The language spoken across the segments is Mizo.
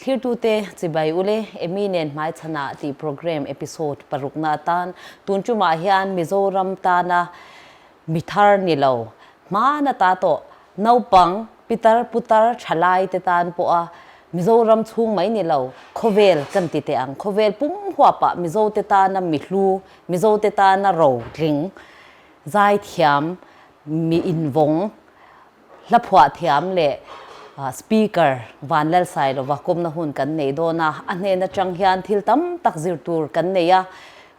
Thlirtute chibai ule, Amy nen hmaichhanah tih programme episode parukna atan tun tumah hian Mizoram tana mi thar ni lo, hmana ta tawh naupang, pitar putar thalai te tan pawha Mizoram chhung mai ni lo, khawvel kan ti teh ang. Khawvel pum huapah Mizo te tana mi hlu, Mizo te tana ro tling, zaithiam, mi invawng, Hla phuah thiam leh Speaker Vanlalsailova kawmna hun kan nei dawn a, a hnen atang hian thil tam tak zir tur kan nei a,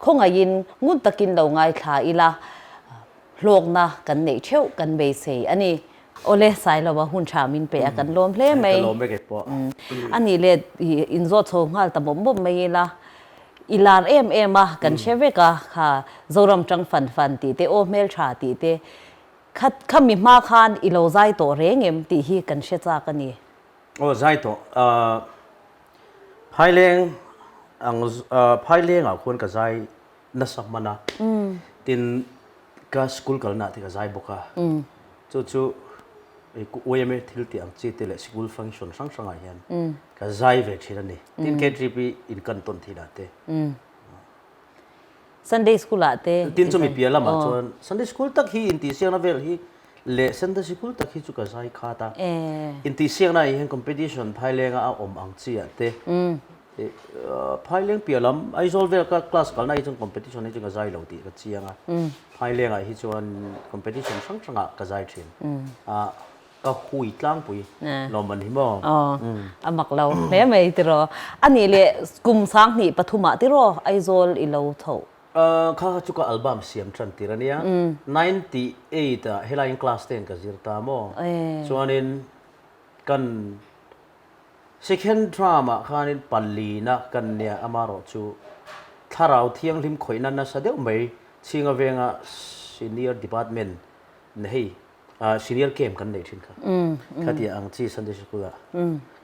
khawngaihin ngun takin lo ngaithla ila, hlawkna kan neih theuh kan beisei a ni. Awle, Sailova hun tha min pe a, kan lawm hle mai. Ka lawm vek e pawh. A nih leh inzawt chho nghal ta mawp mawp mai ila, i lar em em a, kan hre vek a, kha Zoram tang fan fan tih te, aw hmeltha tih te, Kha kha mi hma khan i lo zai tawh reng em tih hi kan hre chak a ni. Aw zai tawh. Phaileng ang Phailengah khuan ka zai nasa hman a, tin ka school kalna ah te ka zai bawk a, chu chu yma thil tih ang chi te leh school function hrang hrangah hian ka zai ve thin a ni. Tin KTP in kan tawn thinah te. Sunday School ah te. Tin chumi piah lamah chuan Sunday School tak hi intihsiakna vel hi leh Sunday Sikul tak hi chu ka zai khat a. Intihsiakna ah hian competition Phailenga a awm ang chi ah te Phaileng piah lam Aizawl vel ka class kalna hi chuan competition hi chu ka zai lo tih ka chiang a. Phailengah hi chuan competition hrang hrangah ka zai thin. Ka hui tlangpui lawm an hi maw? Aw, a mak lo hle mai tiraw. A nih leh kum 2003 ah tiraw Aizawl i lo tho? Kha kha chu ka album siam tan tir a nia. 98 ah helaiin class ten ka zir ta maw? Chuanin kan second term ah khanin palina kan nia amarawh chu thlarau thianghlim khawihna nasa deuh mai Chhinga venga senior department hei Senior camp kan nei thin kha. Khatia ang chi Sunday School ah.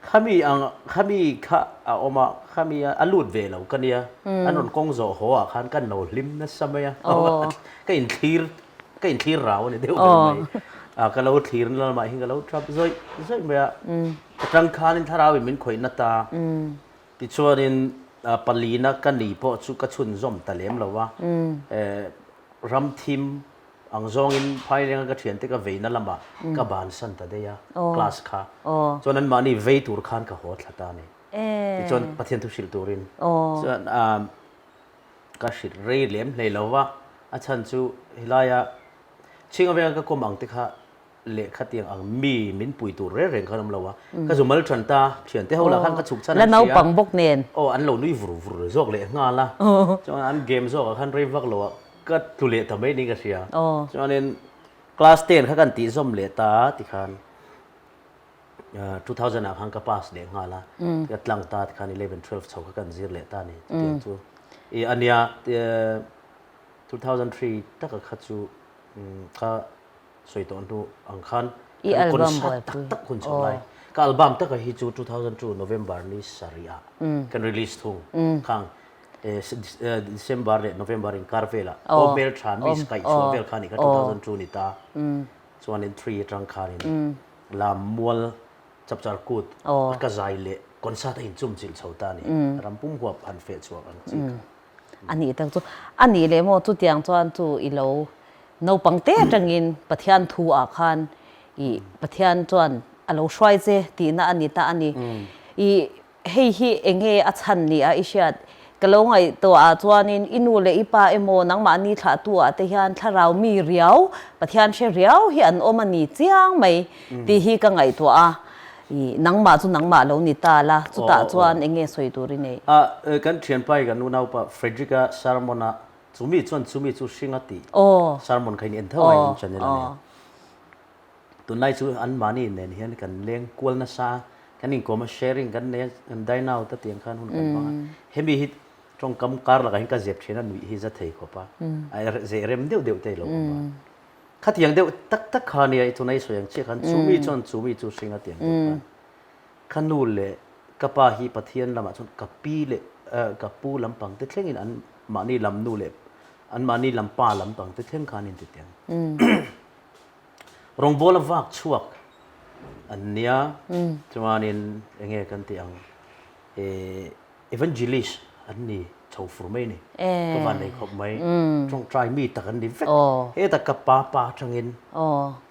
Khami ang khami kha a awm a, khami a lut ve lo ka nia. An rawn kawng zawh haw ah khan kan lo hlim nasa mai a. Ka inthlir ka inthlir rau a ni deuh ber mai. Ka lo thlir na lamah hian ka lo tap zawih zawih mai a. Ka tang khanin thlarau in min khawih na ta. Tichuanin palina ka ni pawh chu ka chhunzawm ta lem lo a. Ram thim Ang zawngin Phailenga ka thiante ka veina lamah ka bansan ta daih a, class kha. Chuan anmahni vei tur khan ka haw thla ta a ni. Tichuan Pathian thu hrilh turin. Chuan ka hrilh rei lem hlei lo va, a chhan chu helaia chhinga venga ka kawm ang te kha lehkha tiang ang mi min pui tur reng reng khan awm lo a. Ka zu mal than ta, thiante ho lah khan ka chhuk chhan an hria. La naupang bawk nen. Aw, an lo nui vur vur zawk leh nghal a. Chuan an game zawkah khan rei vak lo ah Ka tlu leh ta mai niin ka hria. Chuanin class ten kha kan tih zawm leh ta tikhan 2000 ah khan ka pass leh nghal a. Ka tlang ta tikhan 11 12 chho kha kan zir leh ta ni. Chutiang chu i ania 2003 taka kha chu ka sawi tawh hnu ang khan kan concert tak tak hun chho lai. Ka album taka hi chu 2002 November ni sarih ah kan release thung khang December leh November inkar velah aw hmeltha miss kaih chhuah vel kha a nih kha 2002 ni ta. Chuanin 3 atang khanin Lammual Chapchar Kut a ka zai leh concert a inchum chilh chho ta a ni. Ram pum huap han feh chhuak ang chi kha. A nih tak chu a nih leh maw chutiang chuan chu i lo naupang te atangin Pathian thu ah khan i Pathian chuan a lo hruai che tihna a ni ta a ni. I Hei hi enge a chhan ni a i hriat? Ka lo ngaihtuah ah chuanin i nu leh i pa emaw nangmahni thlahtu ah te hian thlarau mi riau, Pathian hre riau hi an awm a ni chiang mai tih hi ka ngaihtuah a. I nangmah chu nangmah lo ni ta la, chutah chuan enge sawi tur i neih? A, kan thianpa i kan unaupa Frederick-a sermon-a chumi chuan chumi chu hring a tih sermon kha in en tho a in channel a nia. Tunlai chu anmahni nen hian kan leng kual nasa a, kan inkawm a, sharing kan nei a, kan dine out a tiang khan hun kan hmang a. Hemi hi tawngkam kar lakah hian ka zep thin a, nuih hi za thei khawp a, a zeh rem deuh deuh te i lo awm a. Khatiang deuh tak tak kha nia i tuna i sawi ang chiah khan chumi chuan chumi chu hring a tiang deuh khan ka nu leh ka pa hi Pathian lamah chuan ka pi leh ka pu lampang te thlengin an mahni lam nu leh an mahni lam pa lampang te thleng khan inti tiang. Rawngbawla vak chhuak an nia, chuanin enge kan tih ang? Evangelist an ni chho fur mai a ni. Ka van nei khawp mai. Tawngtai mi tak an ni vek. Heta ka pa pa atangin,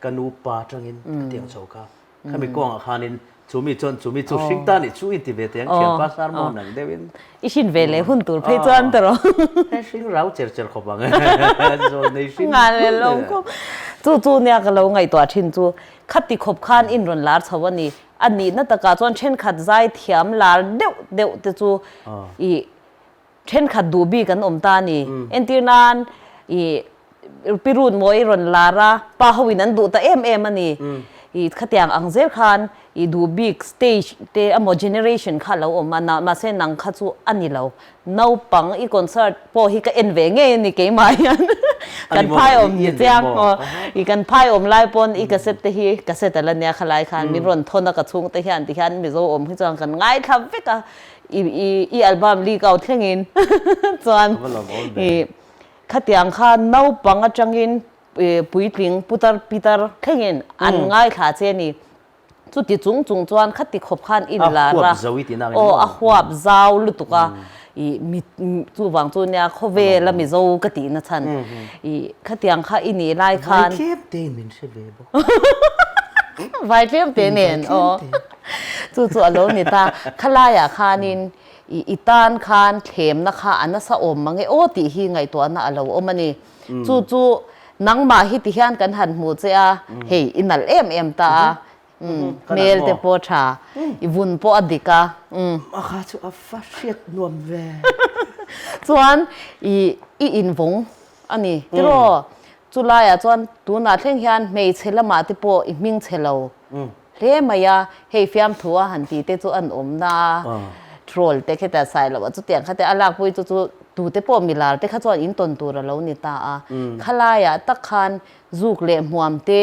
ka nu pa atangin ka tiang chho kha. Khami kawngah khanin chu mi chuan chu mi chu hring ta nih chu inti ve teng thianpa sermon ang deuhin. I hrin ve leh hun tur phei chuan ta rawh. He hring rau cher cher khawp ang. Zawl nei hring. Ngal leh lo khawp. Chu chu nia ka lo ngaihtuah thin chu khati khawp khan in rawn lar chho a ni. A nihna takah chuan thenkhat zai thiam lar deuh deuh te chu i thenkhat duh bik an awm ta a ni. Entir nan i Pi Rut mawi rawn lar a, pa ho in an duh ta em em a ni. I khatiang ang zel khan i duh bik stage te emaw generation kha a lo awm a, mahse nang kha chu a ni lo. Naupang i concert pawh hi ka en ve ngei a ni keimah hian kan phai awm ni chiang aw i kan phai awm lai pawn i cassette te hi cassette a la nia khalai khan min rawn thawn a ka chhung te hian ti hian Mizo awm hi chuan kan ngaithla vek a i i i album leak out thlengin chuan i khatiang kha naupang atangin puitling putar pitar thlengin an ngaithla che a ni. Chuti chung chung chuan khati khawp khan in lar a, aw a huap zau lutuk a, i mi chuvang chu nia khawvel a Mizo ka tih na chhan i khatiang kha i nih lai khan. Vai tlem te in min hre ve bawk. Vai tlem te nen aw chu chu a lo ni ta. Khalaiah khanin i i tan khan thlemna kha a nasa awm mang e aw tih hi ngaihtuahna a lo awm a ni. Chu chu nangmah hi ti hian kan han hmu che a, hei i nalh em em ta a, hmel te pawh tha, i vun pawh a dik a. A kha chu a va hriat nuam ve. Chuan i i invawng a ni tiraw? Chu laiah chuan tunah thleng hian hmeichhe lamah te pawh i hming chhe lo hle mai a, hei fiamthu a han tih te chu an awm na a, troll te khita sai loh a chutiang kha te a lakpui chu chu tute pawh milar te kha chuan in tawn tur a lo ni ta a, khalaiah tak khan zuk leh hmuam te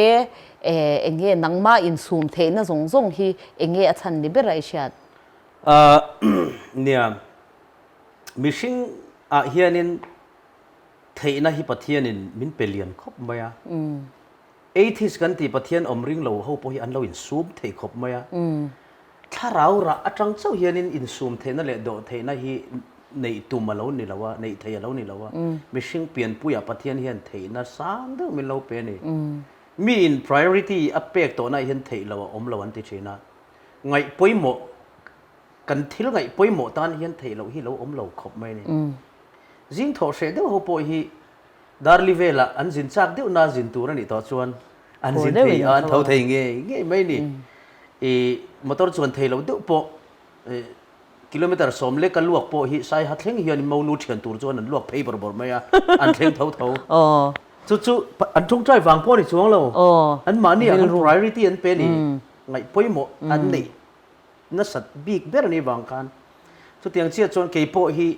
eh eng nge nangmah insum theihna zawng zawng hi eng nge a chhan ni ber a i hriat? Nia, mihring ah hianin theihna hi Pathianin min pe lian khawp mai a. Atheist kan tih Pathian awm ring lo ho pawh hi an lo insum thei khawp mai a. Thlarau rah atang chauh hianin insum theihna leh dawh theihna hi neih tum a lo ni lo a, neih theih a lo ni lo a. Mihring pianpuiah Pathian hian theihna sang deuh min lo pe a ni. Miin priority a pek tawhnaah hian theih lo a awm lo an ti thin a. Ngaih pawimawh, kan thil ngaih pawimawh tan hian theih loh hi lo awm lo khawp mai a ni. Zing thawh hreh deuh ho pawh hi Darli velah an zin chak deuh na zin tur a nih tawh chuan an zin thei a, an tho thei ngei ngei mai a ni. I motor chuan thei lo deuh pawh kilometer sawm leka luak pawh hi Saiha thleng hian monu thian tur chuan an luak phei bawrh bawrh mai a, an thleng tho tho. Chu chu an tawngtai vang pawh a ni chuang lo, anmahni ah khan priority an pe a ni, ngaih pawimawh an neih nasat bik ber a nih vang khan. Chutiang chiah chuan kei pawh hi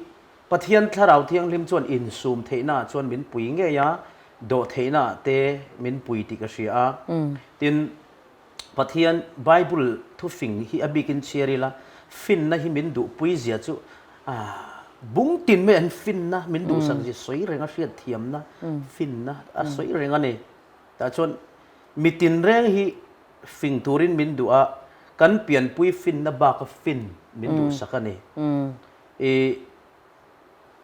Pathian Thlarau Thianghlim chuan insum theihnaah chuan min pui ngei a, dawh theihnaah te min pui tih ka hria a. Tin, Pathian Bible thufing hi a bikin chhiar ila, finna hi min duhpui zia chu bung tin mai an finna min duhsak zia sawi reng a, hriatthiamna finna a sawi reng a ni. Tah chuan mi tinreng hi fing turin min duh a, kan pianpui finna baka fin min duhsak a ni. I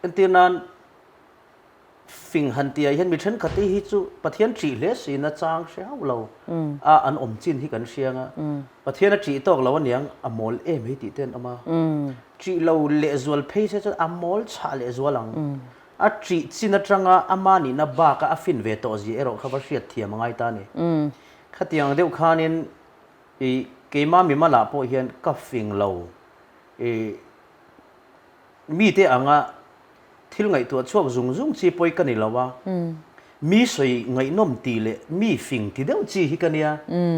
entir nan fing han tih ah hian mi thenkhat te hi chu Pathian ṭih hle siin a chang hre hauh lo a an awm chin hi kan hriang a, Pathian a ṭih tawk lo aniang a mawl em hei tih te an awm a, ṭih lo lehzual phei se chuan a mawl chhah lehzual ang, a ṭih chin atanga ama nihna baka a fin ve tawh zia erawh kha va hriat thiam a ngai ta a ni. Khatiang deuh khanin i keimah mimalah pawh hian ka fing lo i mite anga thil ngaihtuah chhuak zung zung chi pawi ka ni lo a, mi sawi ngaihnawm ti leh mi fing ti deuh chi hi ka nia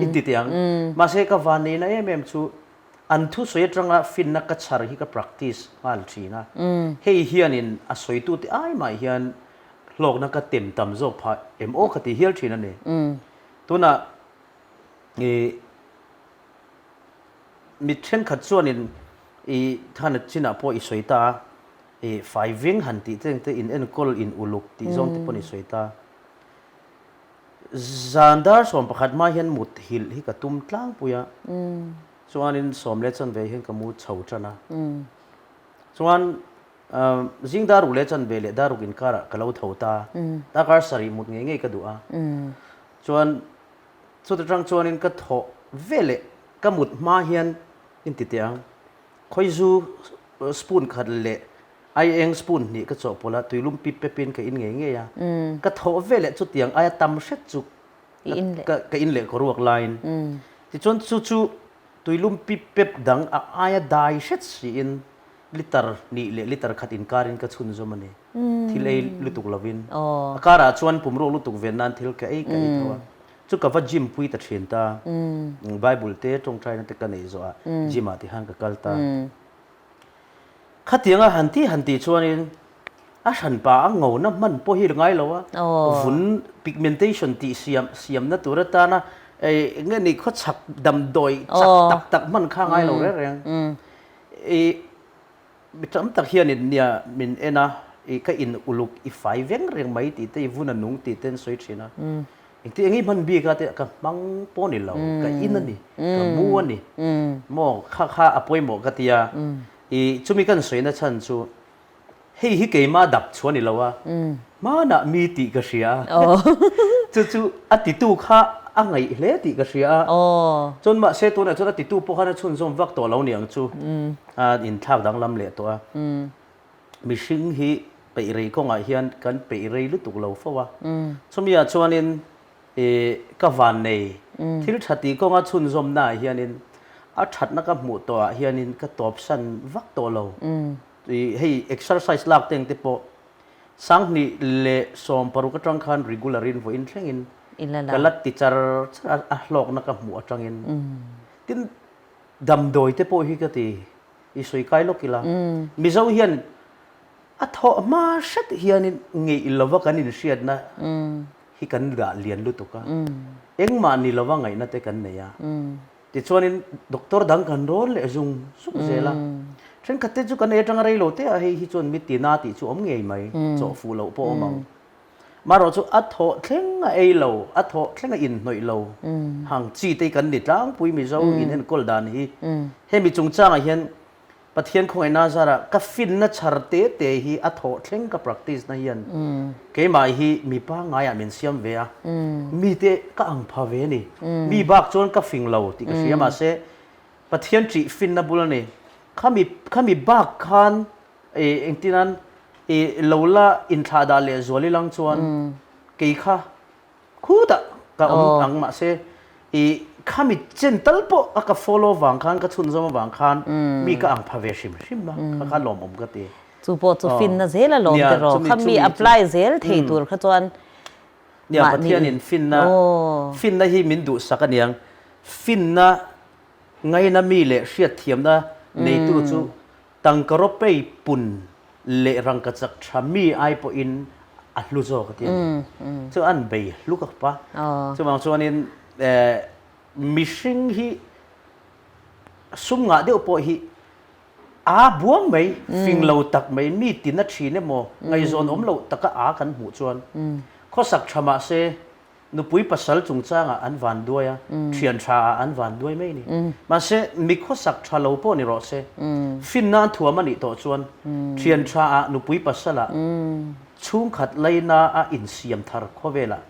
in ti teh ang. Mahse ka van neihna em em chu an thusawi atanga finna ka chhar hi ka practice nghal thin a, hei hianin a sawitute ai mah hian hlawkna ka tem tam zawk phah em aw ka ti hial thin a ni. Tunah i. Mi thenkhat chuanin i than chinah pawh i sawi ta a, i fai veng han tih te engte in enkawl in uluk tih zawng te pawn i sawi ta. Zan dar 11 hma hian mut hilh hi ka tum tlangpui a, chuanin sawm leh chanve hian ka mu chho tan a. Chuan zing daruk leh chanve leh daruk inkarah ka lo tho ta. Darkar sarih mut ngei ngei ka duh a. Chuan chuta tang chuanin ka thawh ve leh ka mut hma hian inti teh ang. Khawizu spoon khat leh aieng spoon hnih ka chawhpawlh a, tuilum pip pepin ka in ngei ngei a. Ka thawh ve leh chutiang aia tam hret chu ka in leh ka ruak laiin. Tichuan chu chu tuilum pip pep dang a aia dai hret siin liter hnih leh liter khat inkarin ka chhunzawm a ni. Thil ei lutuk lovin. A karah chuan pumruak lutuk ven nan thil ka ei ka ei tho a. Chu ka va gym pui ta thin ta. Bible te tawngtaina te ka neih zawhah gym ah tikhan ka kal ta. Khatianga han tih han tih chuanin a hranpa a ngona hman pawh hi ngai lo a, vun pigmentation tih siam siamna tur atana eng nge ni khawchhak damdawi chak tak tak hman kha ngai lo reng reng. I mi tam tak hianin nia min en a, i ka in uluk i fai veng reng mai tih te i vun a nung tih te an sawi thin a. Engti eng i hman bik a te ka hmang pawh ni lo, ka in a ni, ka mu a ni. Maw kha kha a pawimawh ka tia, i chumi kan sawi na chhan chu hei hi keimah dap chu a ni lo a, hmanah mi tih ka hria a, chu chu a titu kha a ngaih hle tih ka hria a, chuan mahse tunah chuan a titu pawh khan a chhunzawm vak tawh lo niang chu a inthlak danglam leh tawh a. Mihring hi peih rei kawngah hian kan peih rei lutuk lo fo a. Chumi ah chuanin ka van nei thil tha tih kawnga chhunzawmna ah hianin a thatna ka hmuh tawh ah hianin ka tawpsan vak tawh lo. Hei exercise lak teng te pawh 2016 atang khan regular in vawiin thlengin ka la ti char char a, a hlawkna ka hmuh atangin. Tin damdawi te pawh hi ka ti. I sawi kai lawk ila. Mizo hian a thawh hma hret hianin ngeih lova kan inhriatna hi kan dah lian lutuk a. Engmah ni lova ngaihna te kan nei a. Tichuanin doctor dang kan rawn leh zung zung zel a. Thenkhat te chu kan ei atanga rei lo te ah hei hi chuan mi tina tih chu awm ngei mai, chawh fuh loh pawh awm ang. Marawh chu a thawh thleng a ei lo, a thawh thleng a inhnawih lo hang chi te hi kan ni tlangpui Mizo inenkawl dan hi. Hemi chungchangah hian Pathian khawngaihna zarah ka finna chhar te te hi a thawh thleng ka practice na hian keimah hi mi pangngaiah min siam ve a, mite ka ang pha ve a ni. Mi bak chuan ka fing lo tih ka hria mahse Pathian ṭih finna bul a ni. Khami khami bak khan I engtinan i lo la inthlah dah leh zual ilang chuan kei kha khutah ka awm ang mahse i khami chen tal pawh a ka follow vang khan ka chhunzawm avang khan mi ka ang pha ve hrim hrim a kha kha lawmawm ka ti. Chu pawh chu finna zel a lawm tiraw khami apply zel thei tur kha chuan Nia Pathianin finna finna hi min duhsak aniang finna ngaina mi leh hriatthiamna neitu chu Tangka ropei pun leh rangkachak tha mi ai pawhin a hlu zawk a ti a ni. Chu an bei hlu ka pa. Chuvang chuanin mihring hi sum ngah deuh pawh hi aa buang mai, fing lo tak mai, mi tina thin emaw, ngaihzawn awm loh taka aa kan hmuh chuan khawsak tha mahse Nupui pasal chungchangah an van duai a, thian tha ah an van duai mai a ni. Mahse, mi khawsak tha lo pawh ni rawh se, finna an thuam a nih tawh chuan thian tha ah nupui pasal ah chhungkhat laina a insiam thar khawvelah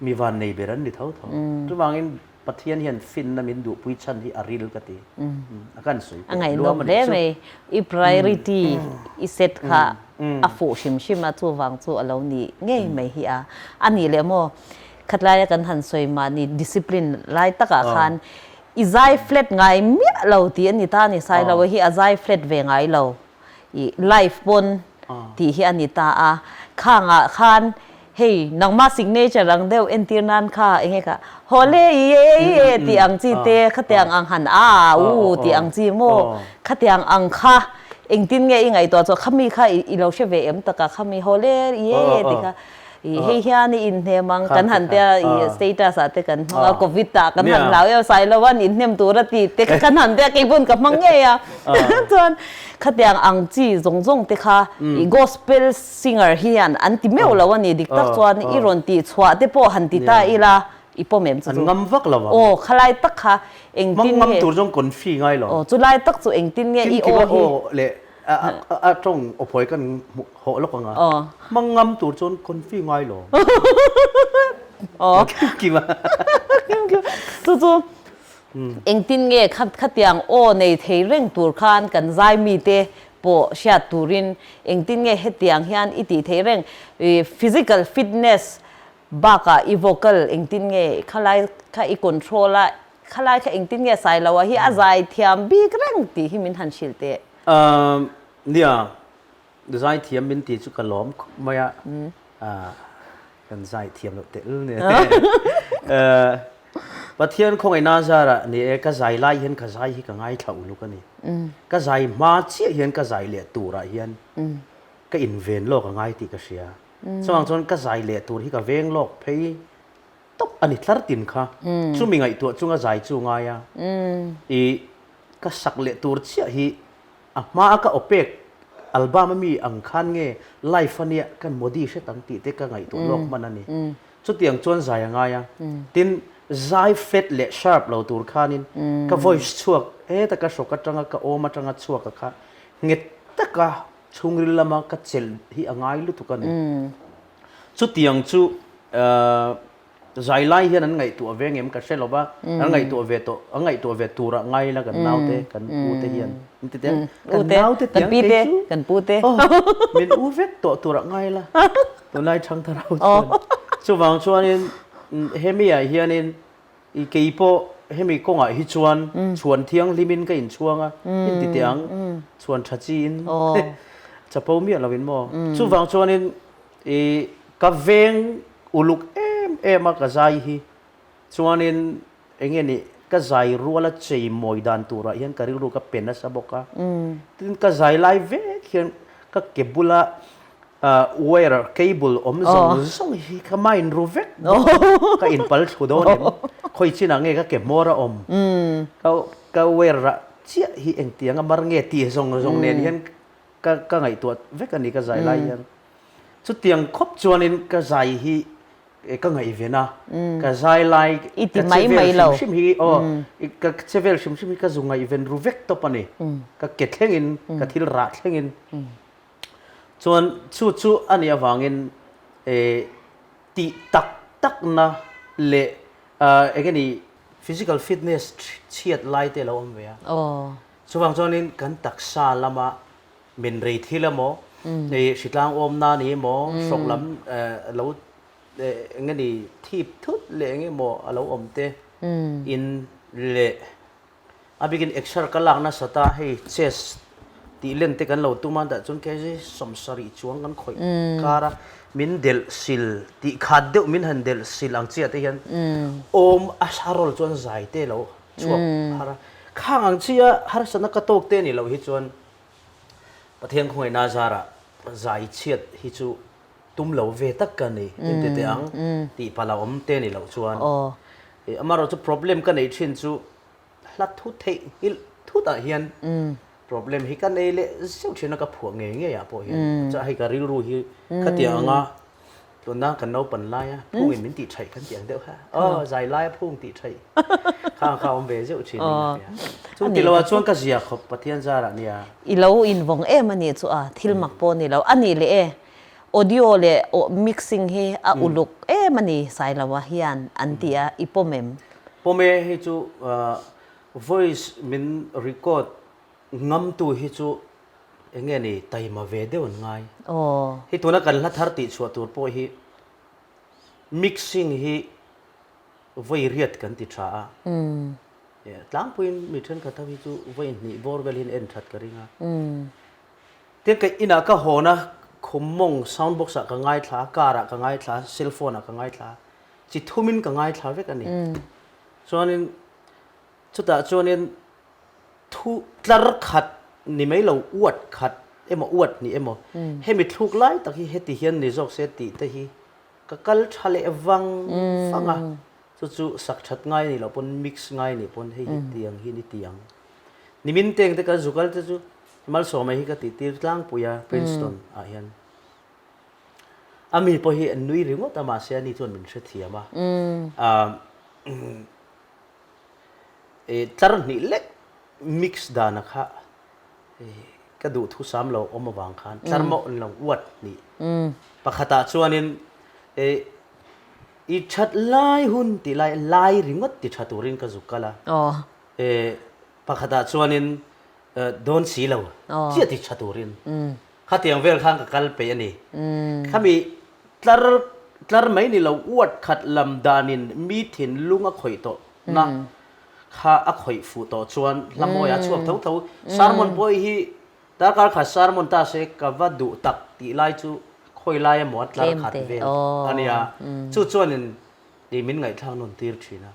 mi van nei ber an ni tho tho. Chuvangin Pathian hian finna min duhpui chhan hi a ril ka ti. A kan sawi pawh luam a nih chu. A ngaihnawm hle mai. I priority i set kha a fuh hrim hrim a, chuvang chu a lo ni ngei mai hi a. A nih leh maw, khatlaia kan han sawi mahni discipline lai takah khan i zai flat ngai miah lo tih a ni ta a ni. Sailoa hi a zai flat ve ngai lo. I life pawn tih hi a ni ta a. Khangah khan Hei, nangmah signature ang deuh entir nan kha eng nge kha Hawle i e i e tih ang chi te khatiang ang han a u tih ang chi maw khatiang ang kha engtin nge i ngaihtuah chuan khami kha i lo hre ve em taka khami Hawle i e i e tih kha i hei hian i inhnem ang kan han tia i status ah te kan hmang a covid ah kan han hlau em Sailovan inhnem tur a tih te kha kan han tia keipawn ka hmang ngei a chuan khatiang ang chi zawng zawng te kha i gospel Singer hian an ti meuh lo a ni, dik tak chuan i rawn tih chhuah te pawh han ti ta ila i pawm em chu chu. An ngam vak lo ang. Aw khalai tak kha engtin nge. Hmang ngam tur zawng confi ngai lo. Aw chulai tak chu engtin nge i aw hi. Kimkima aw leh A tawng awphawi kan hawh lawk ang a. Hmang ngam tur chuan confi ngai lo. Kim kim a. Kim kim. Chu chu engtin nge khatiang aw nei thei reng tur khan kan zai mite pawh hriat turin engtin nge hetiang hian i tih theih reng physical fitness bakah i vocal engtin nge khalai kha i control a Khalai kha engtin nge Sailoa hi a zai thiam bik reng tih hi min han hrilh teh. Umm nia, zai thiam min ti chu ka lawm khawp mai a, kan zai thiam loh telh nia. Pathian khawngaihna zarah ni e, ka zai lai hian ka zai hi ka ngaithla uluk a ni. Ka zai hma chiah hian ka zai leh turah hian ka inven lawk a ngai tih ka hria. Chuvang chuan ka zai leh tur hi ka veng lawk phei tawp a ni tlar tin kha. Chumi ngaihtuah chunga zai chu ngai a, i ka sak leh tur chiah hi a hma a ka awpek album a mi ang khan nge live a nia kan modi hret ang tih te ka ngaihtuah lawk hman a ni. Chutiang chuan zai a ngai a, tin zai flat leh sharp lo tur khanin ka voice chhuak heta ka hrawk atanga ka awm atanga chhuak a kha nghet taka chhungril lama ka chelh hi a ngai lutuk a ni. Chutiang chu zai lai hian an ngaihtuah ve ngem ka hre lo va, an ngaihtuah ve tawh, an ngaihtuah ve turah ngai ila kan naute, kan ute hian min ti teh, kan naute tiang kei chu kan pute min u vek tawh turah ngai ila tunlai thangthar ho chuan. Chuvang chuanin hemi ah hianin I kei pawh hemi kawngah hi chuan chhuan thianghlimin ka inchhuang a, in ti teh ang, chhuan tha chiin chapo miah loin maw. Chuvang chuanin i ka veng uluk em em a ka zai hi, chuanin eng nge ni ka zai ruala chei mawi dan turah hian ka rilru ka pe nasa bawk a, tin ka zai lai vek hian ka ke bula Wire, cable awm zawng zawng hi ka mind ru vek bawk a, ka inpal thlu dawn em? Khawi chinah nge ka ke hmawr a awm? Ka ka wire rah chiah hi engtiang a mar nge tih zawng zawng nen hian ka ka ngaihtuah vek a ni ka zai lai hian. Chutiang khawp chuanin ka zai hi ka ngaihven a, ka zai lai ka che vel hrim hrim hi aw ka che vel hrim hrim hi ka zu ngaihven ru vek tawp a ni. Ka ke thlengin ka thil rah thlengin. Chuan chu chu a nih avangin tih tak takna leh eng nge ni physical fitness chhiat lai te a lo awm ve a. Chuvang chuanin kan taksa lama min rei thil emaw, hritlang awmna ni emaw, hrawk lam lo eng nge ni thip thut leh eng emaw a lo awm te in leh A bikin exer ka lak nasat a, hei chest tih len te kan lo tum a, tah chuan kg 70 chuang kan khawih kar a, min delh sil tih khat deuh min han delh sil ang chiah te hian awm a harawl chuan zai te lo chhuak har a, khang ang chiah harsatna ka tawk te nih loh hi chuan Pathian khawngaihna zarah zai chhiat hi chu tum lo ve tak ka ni, inti teh ang tih palh a awm te nih loh chuan. Amaherawhchu problem ka neih thin chu hla thu theih nghilh thutah hian problem hi ka nei leh zeuh thin a, ka phuah ngei ngei ah pawh hian chuan hei ka rilru hi khatiang anga tuna kan naupan laia phungin min tih thaih kan tih ang deuh kha aw zai laia phung tih thaih kha ang kha a awm ve zeuh thin in ka hria. Chu ti lo ah chuan ka zia khawp Pathian zarah nia. I lo invawng em a nih chu a thil mak pawh a ni lo. A nih leh e Audio leh aw mixing hi a uluk em a ni Sailoa hian an ti a, i pawm em? Pawm e, hei chu voice min record ngamtu hi chu eng nge ni taima ve deuh an ngai. Hei tuna kan hla thar tih chhuah tur pawh hi mixing hi vawi riat kan ti tha a, tlangpuiin mi thenkhat ho hi chu vawi hnih bawr vel hian en that ka ring a. Tin, ka inah ka hawn a, khum mawng sound box ah ka ngaithla a, car ah ka ngaithla a, cell phone ah ka ngaithla a, chi thumin ka ngaithla vek a ni. Chuanin chutah chuanin thu tlar khat ni mai lo uat khat emaw uat hnih emaw hemi thluk lai tak hi heti hian ni zawk se tih te hi ka kal tha leh vang vang a, chu chu sak that ngai a nih loh pawn mix ngai a nih pawn hei hi tiang hi ni tiang. Nimin teng te kan zu kal te chu Malsawma hi ka tih tir tlangpui a Princeton ah hian. A mi pawh hi an nui ringawt a mahse ani chuan min hrethiam a. Tlar hnih lek mix dana kha. Ka duhthusam lo awm avang khan tlar mawh an lo uat nih. Pakhatah chuanin i that lai hun tih lai lai ringawt ti tha turin ka zuk kal a. Pakhatah chuanin dawn si lo chiah ti tha turin khatiang vel khan ka kal peih a ni. Khami tlar tlar mai ni lo uat khat lam danin mi thinlung a khawih tawh na kha a khawih fuh tawh chuan hla mawi a chhuak tho tho. Sermon pawh hi darkar khat sermon ta se ka va duh tak tih lai chu khawi lai emaw a tlar khat vel a nia. Chu chuanin ih min ngaihthlak nawn tir thin a,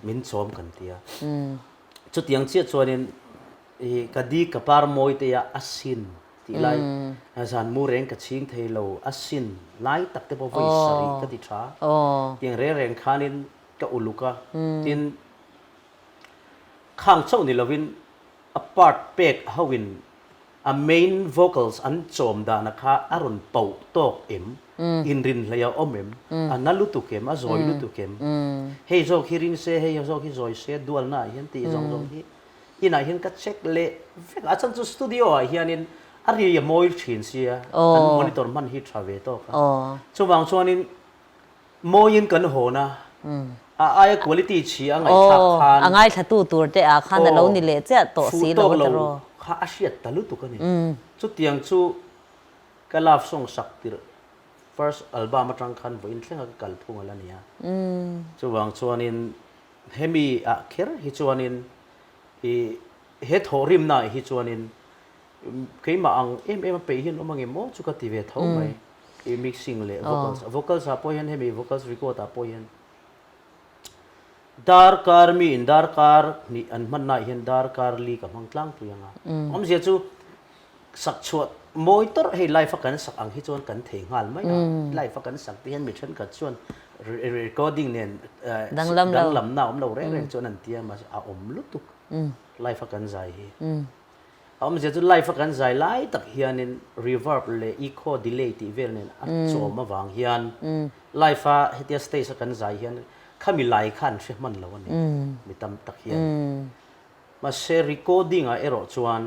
min chawm kan ti a. Chutiang chiah chuanin ih ka di ka par mawi te a asin tih lai zan mu reng ka chhing thei lo asin lai tak te pawh vawi sarih ka ti tha. Tiang reng reng khanin Ka uluk a, tin khang chauh ni lovin a part pek hoin a main vocals an chawm dahna kha a rawn pauh tawk em, inrinhlei a awm em, a na lutuk em, a zawi lutuk em, hei zawk hi ring se, hei zawk hi zawi se dualna ah hian tih zawng zawng hi inah hian ka check leh vek a, a chhan chu studio ah hianin a ri a mawi thin sia, an monitor hman hi tha ve tawk a, chuvang chuanin Mawiin kan hawn a, a aia quality chhi a ngaihthlak khan. A ngaithlatu tur te ah khan a lo ni leh chiah tawh si lo a tiraw. Fuh tawk lo kha a hriat ta lutuk a ni. Chutiang chu ka love song sak tirh first album atang khan vawiin thlenga ka kal phung a la ni a. Chuvang chuanin hemi ah kher hi chuanin ih he thawhrimna ah hi chuanin Keimah ang em em a peih hian awm ang em aw chu ka ti ve tho mai i mixing leh vocals vocals ah pawh hian hemi vocals record ah pawh hian darkar mi in darkar hnih an hman naah hian darkar li ka hmang tlangpui ang a awmzia chu sak chhuah mawi tawrh hei live a kan sak ang hi chuan kan thei nghal mai a live a kan sak te hian mi thenkhat chuan recording nen danglamna a awm lo reng reng chuan an tia mahse a awm lutuk live a kan zai hi. A awmzia chu live a kan zai lai tak hianin reverb leh echo delay tih vel nen a chawm avang hian live a hetia stage a kan zai hian khami lai kha an hre hman lo a ni mi tam tak hian. Mahse recording ah erawh chuan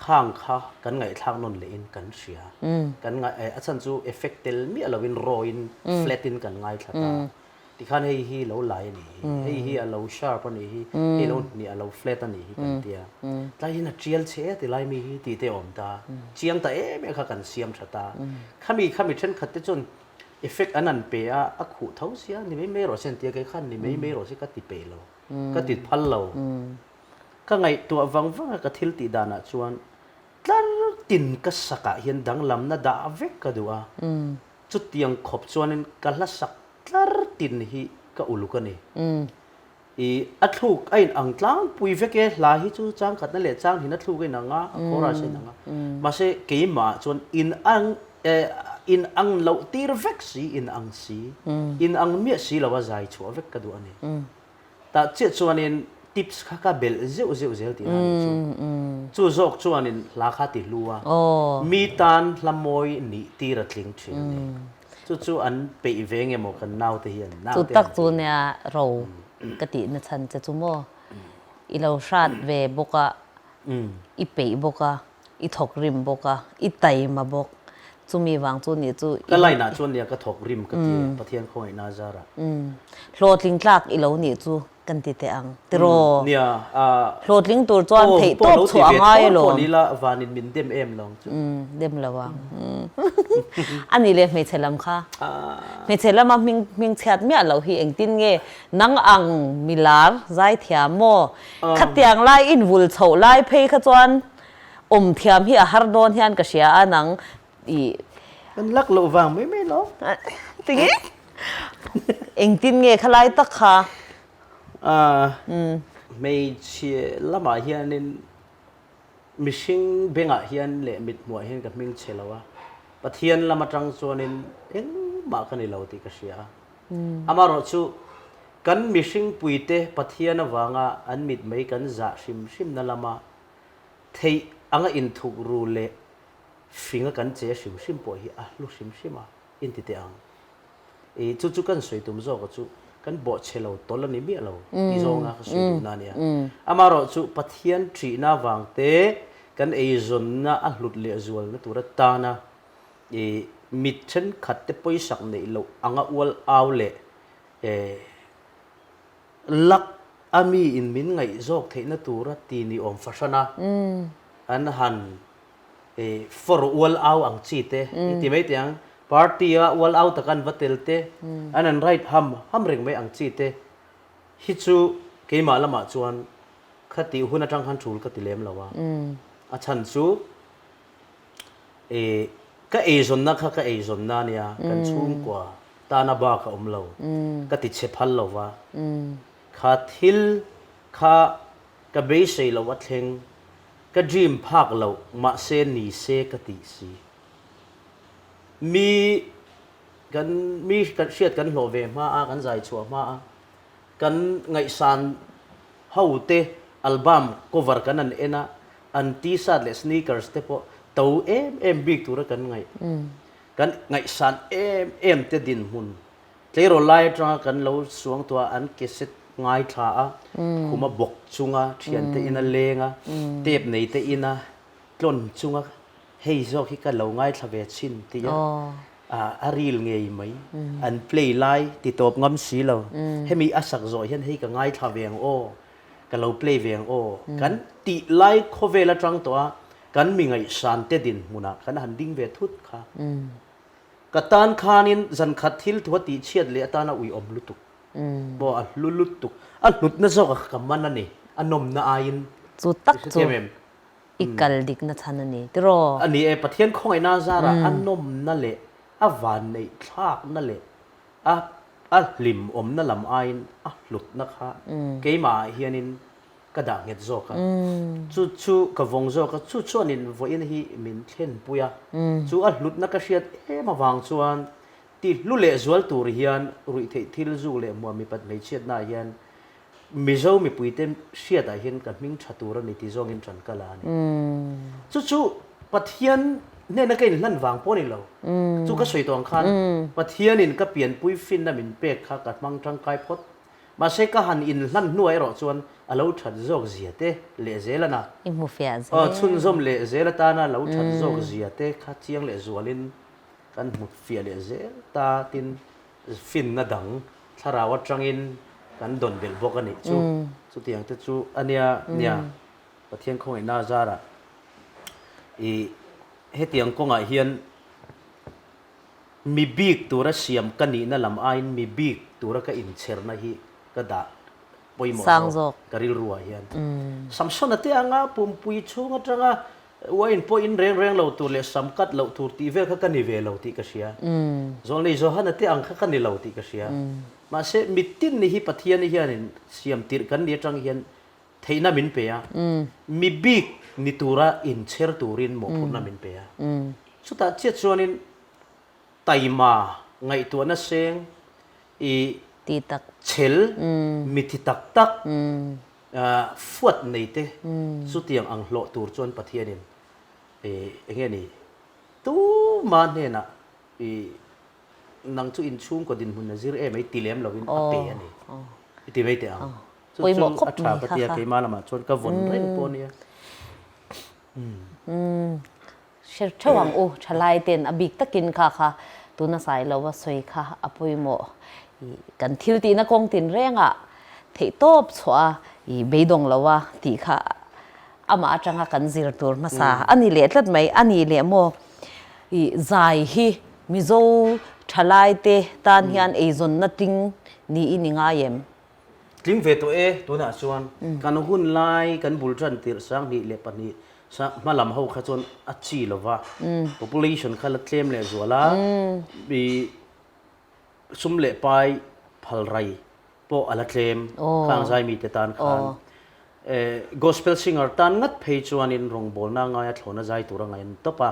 khang kha kan ngaihthlak nawn leh in kan hria. Kan ngaih a chhan chu effect tel miah lo in raw in flat in kan ngaithla ta. Tikhan hei hi lo lai a nih hi, hei hi a lo sharp a nih hi, hei lo hnih a lo flat a nih hi kan tia. Tlai hian a tial che e ti lai mi hi tih te a awm ta. Chiang ta em em kha kan siam tha ta. Khami khami thenkhat te chuan effect an han pe a, a khuh tho sia ni mai mai rawh se an tia, kei khan ni mai mai rawh se ka ti peih lo, ka ti phal lo. Ka ngaihtuah vang vang a ka thil tih danah chuan tlar tin ka sakah hian danglamna dah vek ka duh a. Chutiang khawp chuanin ka hla sak tlar tin hi ka uluk a ni. I a thluk a in ang tlangpui vek e, hla hi chu chang khatna leh chang hina thluk a in ang a, a chorus a in ang a. Mahse keimah chuan in ang in ang loh tir vek si, in ang si, in ang miah si lo a zai chhuah vek ka duh a ni. Tah chiah chuanin tips kha ka belh zeuh zeuh zel tihna a nih chu. Chu zawk chuanin hla kha ti hlu a, mi tan hla mawi nih tir a tling thin a ni. Chu chu an peih ve nge maw kan naute hian naute Chu tak chu nia ro ka tihna chhan che chu maw i lo hrat ve bawk a, i peih bawk a, I thawk rim bawk a, i taima bawk. Chumi vang chu nih chu i. Ka line ah chuan nia ka thawk rim ka ti e, Pathian khawngaihna a zar ah. Hlawhtling tlak i lo nih chu kan ti teh ang, tiraw? Nia, a. Hlawhtling tur chuan theih tawp chhuah a ngai alawm. Pawh ni la, vanin min dem em lo ang chu. Dem lo ang. A nih leh hmeichhe lam kha. Hmeichhe lama hming hming chhiat miah loh hi engtin nge nang ang milar zaithiam maw? Khatiang lai invul chhoh lai phei kha chuan awm thiam hi a har dawn hian ka hria a nang i. Kan lak loh vang mai mai lo. Tinge? Engtin nge khalai tak kha? Hmeichhe lamah hianin mihring bengah hian leh mithmuah hian ka hming chhe lo a, Pathian lam atang chuanin engmah ka ni lo tih ka hria a. Amaherawhchu kan mihring puite Pathian avanga an mitmei kan zah hrim hrimna lama Theih anga inthuk ru leh hringa kan che hrim hrim pawh hi a hlu hrim hrim a, inti teh ang. I chu chu kan sawi tum zawk a chu kan bawhchhe lo tawl a ni miah lo tih zawnga ka sawi duhna a nia. Amaherawhchu Pathian ṭihna vang te, Kan eizawnna a hlut lehzualna tur atana i mi thenkhat te pawisak neih loh anga ual au leh luck a mi in min ngaih zawk theihna tura ti ni awm fahran a, an han for ual au ang chi te i ti mai teh ang, party a ual au taka an va tel te, an han right ham ham reng mai ang chi te hi chu keimah lamah chuan Khatih hun atang khan tul ka ti lem lo a, a chhan chu ih ka eizawnna kha ka eizawnna a nia, kan chhungkua tana bak a awm lo, ka ti chhe phal lo va, kha thil kha ka beisei loh a thleng, ka dream phak loh mahse ni se ka tih si. Mi kan mi hriat kan hlawh ve hma a, kan zai chhuah hma a, Kan ngaihsan ho te album cover kan han en a, an t-shirt leh sneakers te pawh to em em bik tura kan ngaih. Kan ngaihsan em em te dinhmun tleirawl lai atanga kan lo suang tawh a, an cassette ngaithla a, khuma bawk chunga thiante ina leng a, tape nei te ina tlawn chunga hei zawk hi ka lo ngaithla ve chhin tih a a ril ngei mai an play lai ti tawp ngam si lo hemi a sak zawh hian hei ka ngaithla ve ang aw ka lo play ve ang aw kan tih lai khawvel atang tawh a kan mi ngaihsan te dinhmunah kan han ding ve thut kha ka tan khanin zankhat thil thu a tih chhiat leh atana uiawm lutuk pawh a hlu lutuk a hlutna zawk a ka man a ni a nawmna aiin chu tak chu I kal dikna chhan a ni tiraw? A ni e, Pathian khawngaihna a zarah a nawmna leh a vanneih thlakna leh a a hlimawmna lam aiin a hlutna kha keimahah hianin ka dah nghet zawk a. Chu chu ka vawng zawk a, chu chuanin vawiin hi min thlenpui a. Chu a hlutna ka hriat em avang chuan ti hlu leh zual tur hian ruihtheih thil zuk leh hmuam mipat hmeichhiatnaah hian Mizo mipuite hriatah hian ka hming tha tur a ni tih zawngin ṭan ka la a ni. Chu chu Pathian hnena ka inhlan vang pawh a ni lo. Chu ka sawi tawh ang khan Pathianin ka pianpui finna min pek kha ka hmang ṭangkai phawt. Mahse ka han inhlan hnuah erawh chuan a lo ṭhat zawk zia te leh zel a na. I hmu fiah zel. Aw, chhunzawm leh zel atana lo ṭhat zawk zia te kha chiang leh zualin kan hmu fiah leh zel ta tin Finna dang thlarau atangin kan dawn belh bawk a nih chu. Chutiang te chu a nia nia Pathian khawngaihna a zarah i hetiang kawngah hian mi bik tura siam ka nihna lam aiin mi bik tura ka inchherna hi ka dah pawimawh zawk ka rilruah hian. Samsona te anga pumpui chhung atanga Uain pawh in reng reng lo tur leh sam kat loh tur tih vel kha ka ni ve lo tih ka hria. Zawlnei Johana te ang kha ka ni lo tih ka hria. Mahse, mitin ni hi Pathian hianin siam tirh kan ni atang hian theihna min pe a, mi bik ni tura inchher turin mawhphurhna min pe a. Chutah chiah chuanin taima ngaihtuahna seng i chhel mithi tak tak Fuat nei te chutiang ang hlawh tur chuan Pathianin eng nge ni tuma hnenah i nang chu inchhungkaw dinhmun a zir em ai ti lem lovin a pe a ni i ti mai teh ang. Chu chu a tha ka tia keimah lamah chuan ka vawn reng pawh a nia. Hre theuh ang u, thalai ten a bik takin kha kha tuna sai lova sawi kha a pawimawh. I kan thil tihna kawng tin rengah theihtawp chhuah a i beidawng lo a tih kha amah atanga kan zir tur hmasa a ni leh tlat mai. A ni leh maw i zai hi Mizo thalai te tan hian eizawnna tling niin i ngai em? Tling ve tawh e, tunah chuan kan hun lai kan bul tan tirh 2002 hma lam ho kha chuan a chi lo va, population kha la tlem leh zual a, i sum leh pai phal rai pawh a la tlem khang zai mite tan khan. Gospel singer tan ngat phei chuanin rawngbawlna ngaia thlawna zai tur a ngaih an tawp a.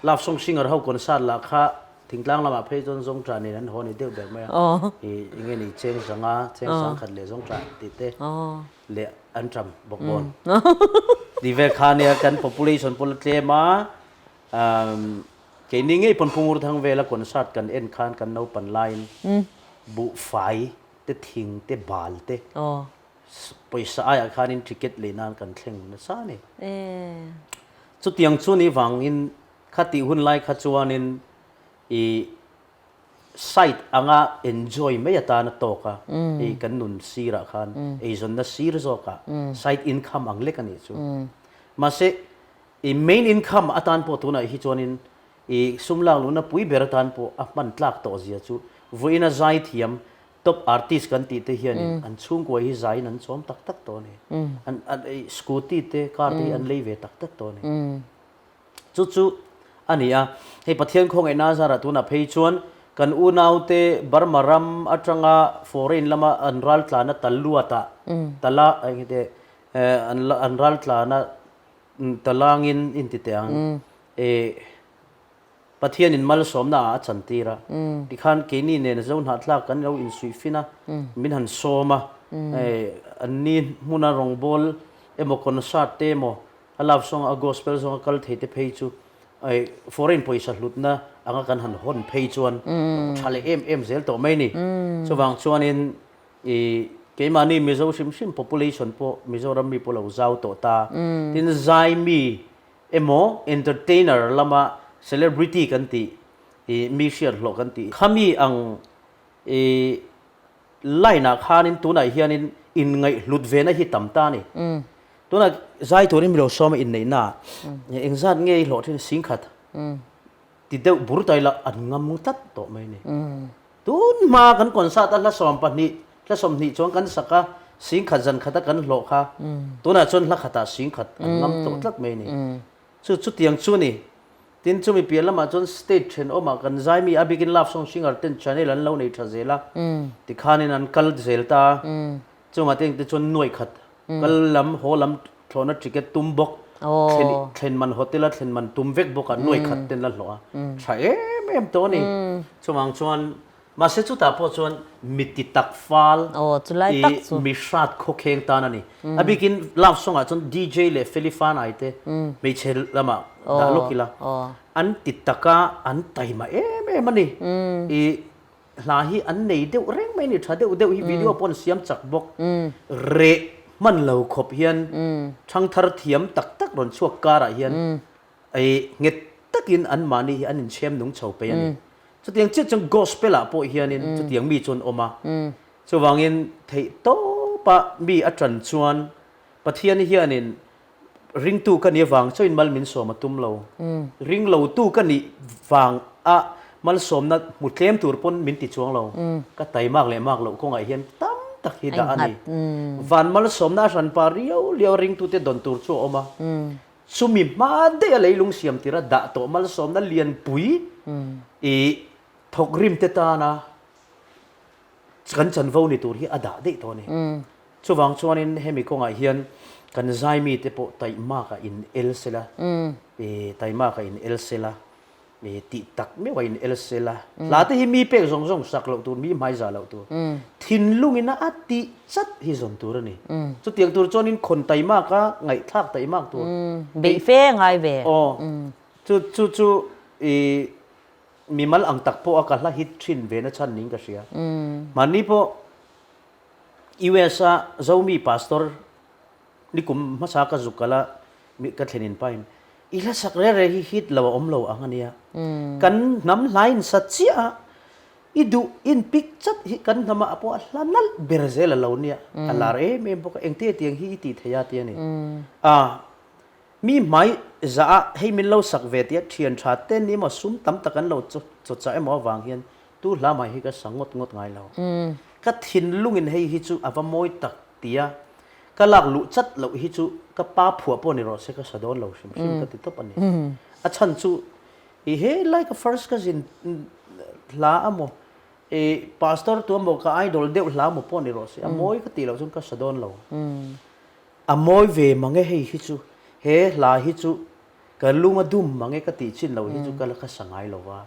Love song singer ho concert lah kha thingtlang lamah phei chuan zawngṭah nen an haw ni deuh ber mai a. Ih enge ni cheng zanga cheng sang khat leh zawngṭah tih te leh an ṭam bawk bawn. Tih vel kha nia kan population pawh la tlem a, keini ngei pawn Phungur Thang vela concert kan en khan kan naupan laiin buhfai te thing te bal te Pawisa aiah khanin ticket lei nan kan thleng nasa a ni. Chutiang chu ni vangin khatih hun lai kha chuanin i site anga enjoy mai atana tawk a, hei kan nun sirah khan eizawnna sir zawkah side income ang lek a nih chu. Mahse i main income atan pawh tunah hi chuanin i sum lak luhna pui ber atan pawh a hman tlak tawh zia chu vawiina zaithiam top artist kan tih te hianin an chhungkua hi zaiin an chawm tak tak tawh a ni. An scooty te car te hi an lei ve tak tak tawh a ni. Chu chu a ni a, hei Pathian khawngaihna a zarah tunah phei chuan kan unaute Burma ram atanga foreign lama an raltlana tal luatah tala eng nge an an raltlana talangin inti teh ang eh Pathianin malsawmna ah a chantir a, tikhan keini nen zo hnahthlak kan lo insuihfin a, min han sawm a, anni hmuna rawngbawl emaw concert te emaw A love song a gospel zawnga kal thei te phei chu foreign pawisa hlutna anga kan han hawn phei chuan tha leh em em zel tawh mai ni. Chuvang chuanin i keimahni Mizo hrim hrim population pawh Mizoram mi pawh lo zau tawh ta. Tin zai mi emaw entertainer lama celebrity kan tih i mi hriat hlawh kan tih khami ang i Line ah khanin tunah hianin inngaihhlut vena hi tam ta a ni. Tunah zai turin mi lo sawm a inneihna ah engzat nge i hlawh thin singkhat ti deuh bur ta ila an ngam tlat tawh mai a ni. Tun hma kan concert a hla 12 hla 20 chuan kan sak a singkhat zan khata kan hlawh kha tunah chuan hla khatah singkhat an ngam tawh tlat mai a ni. Chu chutiang chu a ni. Tin, chumi piah lamah chuan state thenawmah kan zai mi a bikin love song singer ten channel an lo nei tha zel a, tikhanin an kal zel ta a, chungah te engte chuan nuaih khat kal lam haw lam thlawhna ticket tum bawk, thlen thlen man hotel a thlen man tum vek bawk a nuaih khat ten la hlawh a, tha em em tawh a ni. Chuvang chuan Mahse chutah pawh chuan mi ti tak fal i mi hrat khawkheng tan a ni. A bikin love song ah chuan DJ leh Feli Fanai te hmeichhe lamah dah lawk ila an ti tak a, an taima em em a ni. I hla hi an nei deuh reng mai a ni, tha deuh deuh hi video pawh an siam chak bawk. Reh hman lo khawp hian thangthar thiam tak tak rawn chhuak karah hian I nghet takin anmahni hi an inchhem nung chho pei a ni. Chutiang chiah chuan Gospel ah pawh hianin chutiang mi chu an awm a. Chuvangin theih tawpa mi a tan chuan Pathian hianin ringtu ka nih avang chauhin mal min sawm a tum lo. Ring lotu ka nih vang a malsawmna hmu tlem tur pawn min ti chuang lo. Ka taimak leh mak loh kawngah hian tam tak hi dah a ni. Van malsawmna a hranpa riau riau ringtute dawn tur chu a awm a. Chumi hma daih a leilung siam tira dah tawh malsawmna lianpui i thawkrim te tana kan chanvo ni tur hi a dah daih tawh a ni. Chuvang chuanin hemi kawngah hian kan zaimi te pawh taihmak a in el sela, i taihmak a in el sela, I tih tak meuh a in el sel a, hla te hi mi pek zawng zawng sak loh tur, mi hmai zah loh tur, thinlungin a tih chat hi zawn tur a ni. Chutiang tur chuanin khawn taimak a, ngaihthlak taimak tur. Beih fe ngai ve. Aw, chu chu chu i mimal ang tak pawh a ka hla hit thin ve na chhan niin ka hria. Mahni pawh US a Zomi pastor Nikum hmasa ka zuk kal a, ka thlen in pain, I hla sak reh reh hi hit lo a awm lo ang a nia. Kan hnam hlain sa chiah a, i duh in pik chat hi kan hnam ah pawh a hla nalh ber zel a lo nia, a lar em em bawk a, engte tiang hi i tih thei a ti a ni. A, mi hmai zah a hei min lo sak ve tia thian tha ten emaw sum tam tak an lo chaw chah emaw avang hian tu hla mai hi ka sa ngawt ngawt ngai lo. Ka thinlungin hei hi chu a va mawi tak tia Ka lak luh chat loh hi chu ka pa phuah pawh ni rawh se ka sa dawn lo hrim hrim ka ti tawp a ni. A chhan chu i he lai ka first cousin hla a maw i pastor tu emaw ka idol deuh hla emaw pawh ni rawh se a mawi ka tih loh chuan ka sa dawn lo. A mawi ve mang e hei hi chu he hla hi chu Ka lung a dum mang e ka tih chin lo hi chu ka la ka sa ngai lo va.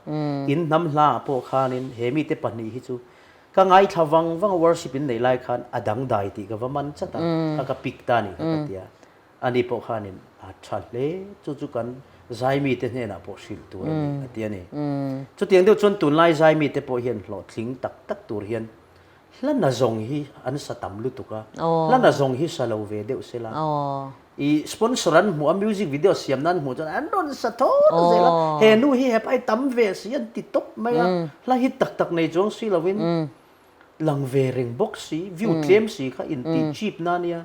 In hnam hla ah pawh khanin he mite pahnih hi chu ka ngaithla vang vang a worship in neih lai khan a dangdai tih ka va man chat a, ka ka pick ta nih kha ka ti a. Ani pawh khanin a tha hle chu chu kan zaimite hnenah pawh hrilh tur a ni a ti a ni. Chutiang deuh chuan tunlai zaimite pawh hian hlawhtling tak tak tur hian hla nazawng hi an sa tam lutuk a, hla nazawng hi sa lo ve deuh sela. I sponsor an hmuh a music video siam nan hmuh chuan an rawn sa thawt zel a, he nu hi he pai tam ve si an ti tawp mai a, hla hi tak tak nei chuang si lovin lang ve reng bawk si, view tlem si kha intih cheap na nia.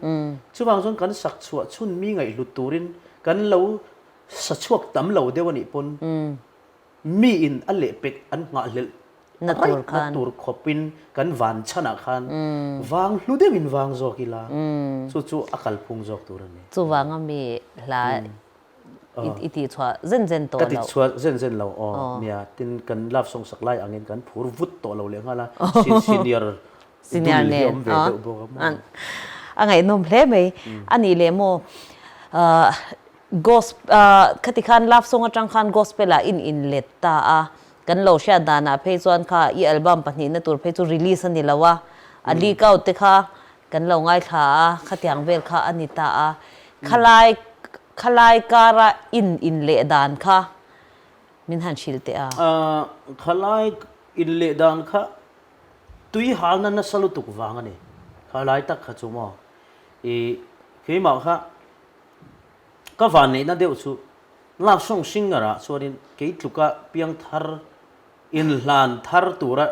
Chuvang chuan kan sak chhuah chhun mi ngaihhlut turin kan lo sa chhuak tam lo deuh a nih pawn Mi in a lehpek an nghahhlelh Na tur raih na khan. tur khawpin kan van chhanah khan vang hlu deuhin vang zawk ila chu chu a kalphung zawk tur a ni. Chuvanga mi hla i tih chhuah zen zen tawh Ka lo. ti chhuah zen zen lo aw. Nia, tin kan love song sak lai angin kan phur vut tawh lo leh nghal a, senior Senior dul hi nen awm ve deuh bawk a maw. A ngaihnawm hle mai. A nih leh maw Khati khan love song atang khan gospel ah in inlet ta a, kan lo hriat danah phei chuan kha i album pahnihna tur phei chu release a ni lo a, a leak out te kha kan lo ngaithla a, khatiang vel kha a ni ta a, khalai khalai kara in inleh dan kha min han hrilh teh a. Khalai inleh dan kha tui halna nasa lutuk vang a ni, khalai tak kha chu maw i keimah kha Ka vanneihna deuh chu love song singer ah chuanin kei tluka piang thar inhlan thar tura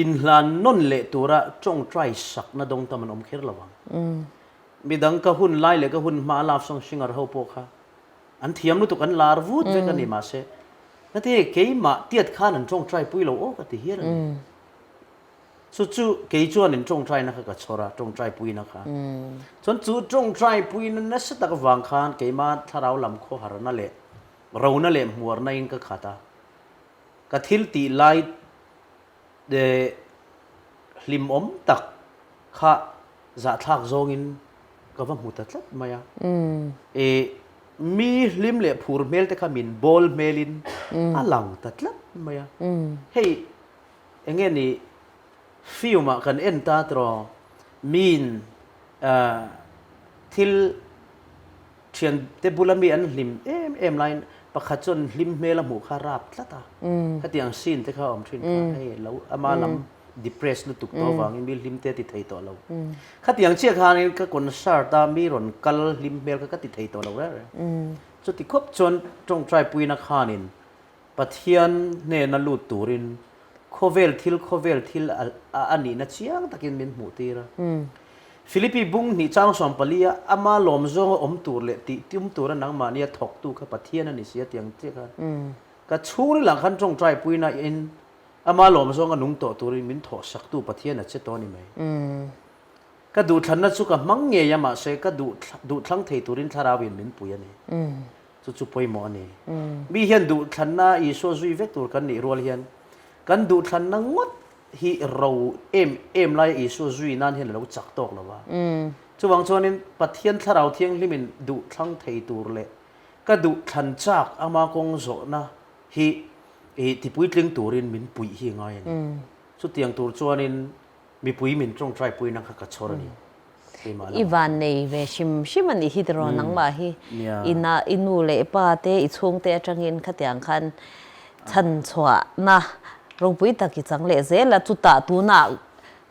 inhlan nawn leh tura tawngtai sakna dawng tam an awm kher lo ang. Midang ka hun lai leh ka hun hmaa love song singer ho pawh kha an thiam lutuk an lar vut vek a ni mahse heti keimah tiat khan an tawngtai pui lo aw ka ti hial a ni. Chu chu kei chuanin tawngtaina kha ka chhawr a, tawngtai puina kha. Chuan chu tawngtai puina nasa tak avang khan keimah thlarau lam khawharna leh rona leh hmuarna in ka khat a. Ka thil tih lai hlimawm tak kha zahthlak zawngin ka va hmu ta tlat mai a. Mi hlim leh phur hmel te kha min bawl hmelin a lang ta tlat mai a. Hei Enge ni film ah kan en ta tiraw miin thil thian te bula mi an hlim em em laiin pakhat chuan hlim hmel a hmuh kha rap tlat a, khatiang scene te kha a awm thin kha hei lo ama lam depress lutuk tawh avangin mi hlim te a ti thei tawh lo. Khatiang chiah khanin ka concert a mi rawn kal hlim hmel kha ka ti thei tawh lo reng reng. Chuti khawp chuan tawngtai puina khanin Pathian hnena lut turin khawvel thil khawvel thil a nihna chiang takin min hmuhtir a. Philippi bung hnih chang 14 a ama lawm zawnga awm tur leh tih tum tura nangmahnia thawktu kha Pathian a ni si a ti ang chiah khan ka chhungrilah khan tawngtai puina in ama lawm zawnga nung tawh turin min thawhsaktu Pathian a che tawh a ni mai. Ka duhthlanna chu ka hmang ngei a mahse ka duhthlang thei turin thlarauin min pui a ni. Chu chu pawimawh a ni. Mi hian duhthlanna Isua zui vek tur kan nih rual hian kan duhthlanna ngawt hi ro em em laia Isua zui nan hian a lo chak tawk lo va. Chuvang chuanin Pathian Thlarau Thianghlimin duhthlang thei tur leh ka duhthlan chak ama kawng zawhna hi tipuitling turin min puih hi a ngai a ni. Chutiang tur chuanin Mipui min tawngtai puina kha ka chhawr a ni. Keimah lamah. I van nei ve hrim hrim a nih hi tiraw nangmah hi i na i nu leh i pa te i chhungte atangin khatiang khan chhan chhuahna ropui tak i chang leh zel a chutah tunah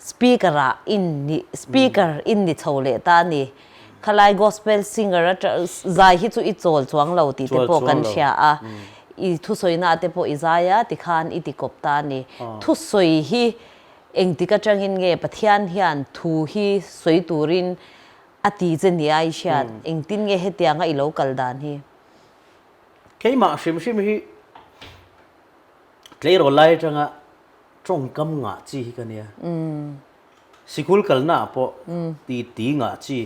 speaker ah in ni speaker in ni chho leh ta a ni. Khalai gospel singer atang zai hi chu i chawl chuang lo tih te pawh kan hria a i thusawina te pawh i zai a tikhan i tikawp ta a ni. Thusawi hi Engtik atangin nge Pathian hian thu hi sawi turin a ti che nia i hriat? Engtin nge hetianga i lo kal dan hi? Keimah hrim hrim hi tleirawl lai atanga tawngkam ngah chi hi ka nia. Sikul kalna ah pawh ti ti ngah chi.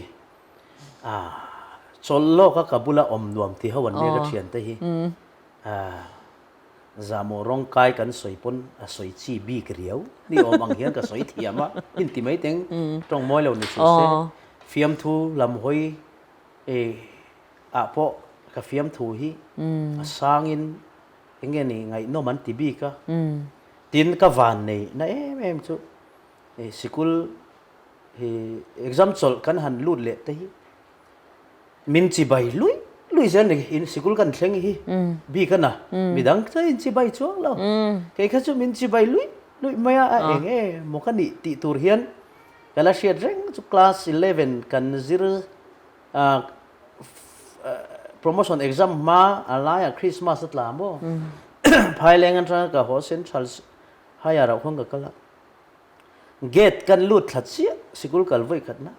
Chawlh lawka ka bula awm nuam ti ho an nia ka thiante hi. Zahmawh rawng kai kan sawi pawn a sawi chi bik riau ni awm ang hian ka sawi thiam a, inti mai teng tawng mawi lo ni suh se. Fiamthu lam hawi ah pawh ka fiamthu hi a sangin eng nge ni ngaihnawm an ti bik a, tin ka van nei na em em chu sikul exam chawlh kan han lut leh te hi Min chibai lui lui zel ni in sikul kan thleng hi bik a na midang chu in chibai chuang lo kei kha chu min chibai lui lui mai a a eng e maw ka nih tih tur hian ka la hriat reng chu class 11 kan zir. Promotion exam hma a laiah Christmas a tla maw? Phaileng atanga ka haw Central Higher ah khuan ka kal a. Gate kan lut thla chiah sikul kal vawi khat na.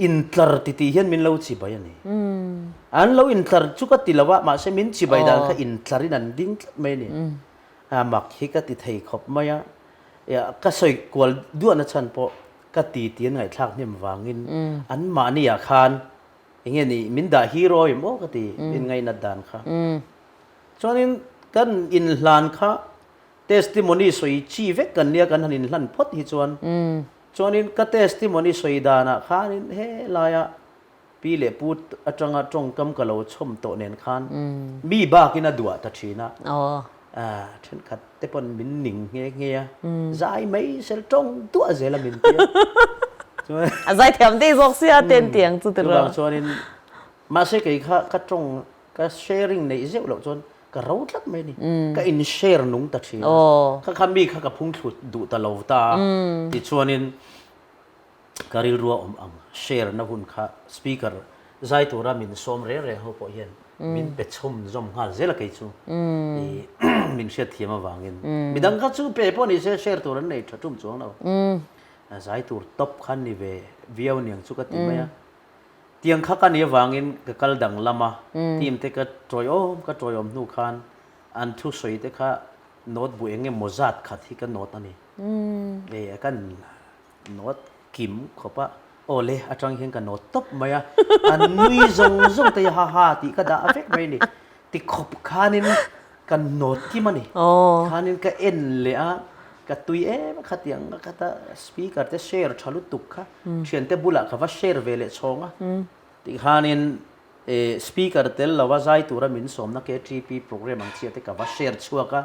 Intlar titi hian min lo chibai a ni. An lo intlar chu ka ti lo a, mahse min chibai dan kha intlar in an ding tlat mai a ni. A mak hi ka ti thei khawp mai a. Ka sawi kual duahna chhan pawh ka ti ti an ngaihthlak hnem vangin anmahni ah khan enge ni min dah hero em aw ka ti min ngainat dan kha. Chuanin kan inhlan kha testimony sawi chi vek kan nia kan han inhlan phawt hi chuan chuanin ka testimony sawi danah khanin he laia pi leh pu atanga tawngkam ka lo chhawm tawh nen khan mi bakin a duah ta thin a, thenkhat te pawn min ning nghe nghe a, zai mai sel tawng duah zel a min ti a. Chuan A zai thiam dei zawk sia ten tiang chu tiraw. Chuvang chuanin mahse kei kha ka tawng ka sharing neih zeuh loh chuan ka ro tlat mai a ni. Ka in share nung ta thin a, kha kha mi kha ka phung thlut duh ta lo ta a, tichuanin Ka rilru a awm ang, share na hun kha speaker zai tura min sawm reng reng ho pawh hian min pe chhawm zawm nghal zel a kei chu i min hriat thiam avangin. Midang kha chu pe pawh ni se share tur an nei tha tum chuang lo. Zai tur top kha ni ve viau niang chu ka ti mai a. Tiang kha ka ni avangin ka kal dang lam a, team te ka tawiawm ka tawiawm hnu khan an thusawi te kha note bu eng emaw zat khat hi ka note a ni. E kan Nawt kim khawp a, aw le atang hian ka nawt tawp mai a, a nui zawng zawng te hi ha ha tih ka dah vek mai a ni. Ti khawp khanin ka nawt kim a ni. Khanin ka en leh a, ka tui em a khatiang a khata speaker te share tha lutuk kha thiante bulah ka va share ve leh chhawng a. Tikhanin Speaker tel lova zai tura min sawmna KTP program ang chiah te ka va share chhuak a.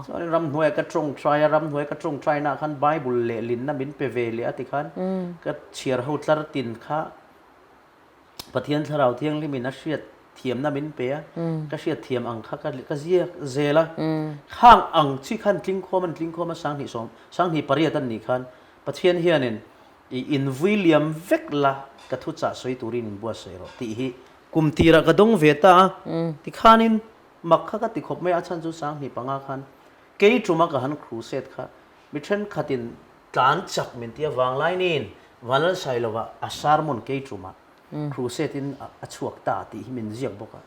Chuanin ramhnuaia ka tawngtai a, ramhnuaia ka tawngtainaah khan Bible lehlinna min pe ve leh a tikhan ka chhiar ho tlar tin kha Pathian Thlarau Thianghlimin a hriat thiamna min pe a, ka hriat thiam ang kha ka ziak zel a. Khang ang chi khan tlingkhawm an tlingkhawm a 2010, 28 an nih khan Pathian hianin I invui liam vek la, ka thuchah sawi turin in buatsaih rawh tih hi kum tirah ka dawng ve ta a, tikhanin mak kha ka ti khawp mai a, a chhan chu 2005 khan kei tuma ka han crusade kha mi thenkhatin tlan chak min ti a, vanglainin Vanlalsailova a sermon kei tuma crusade in a chhuak ta tih hi min ziak bawk a,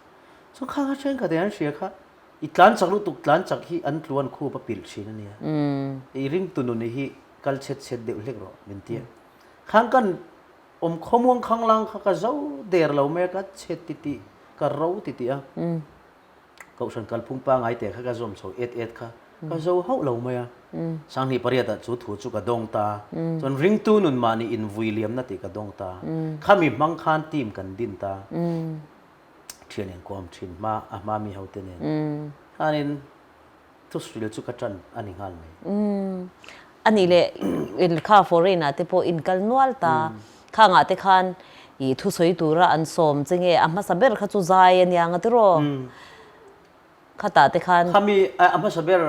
chuan khang kha thenkhatin an hria kha i tlan chak lutuk tlan chak hi an tluan khup a pilh thin a nia, i ringtu nun hi Kal chet chet deuh hlek rawh min ti a. Khang kan awm khawmuang khanglang kha ka zo der lo mai a, ka che titih, ka ro titih a. Kohhran kalphung pangai te kha ka zawm chho et et kha ka zo hauh lo mai a. 2008 ah chu thu chu ka dawng ta. Chuan ringtu nun mahni invui liamna tih ka dawng ta. Khami hmang khan team kan din ta. Thian inkuam thin hma a hma mi ho te nen. Khanin Thusril chu ka ṭan a ni nghal mai. Umm. A nih leh in kha foreign ah te pawh in kal nual ta. Khangah te khan i thusawi tura an sawm che nge a hmasa ber kha chu zai a nia nga tiraw? Khatah te khan. Khami a hmasa ber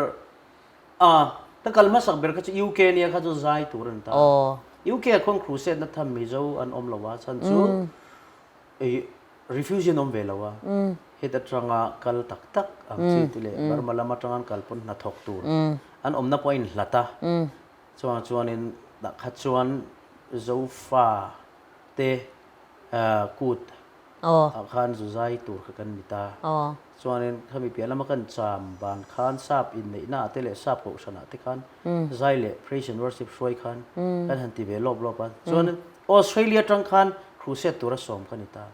a ka kal hmasak ber kha chu UK nia kha chu zai tur a ni ta. UK ah khuan crusade na tham Mizo an awm lo a chhan chu i Refugee an awm ve lo a, het atanga kal tak tak ang chi te leh Burma lam atanga an kal pawn hnathawk tur an awmna pawh a inhlat a, chuvang chuanin dah kha chuan Zofa te kut ah khan zuzai tur kha kan ni ta. Chuanin khami piah lama kan cham ban khan sap inneihna ah te leh sap kohhran ah te khan zai leh praise and worship hruai khan kan han ti ve lawp lawp a. Chuanin Australia atang khan crusade tura sawm ka ni ta.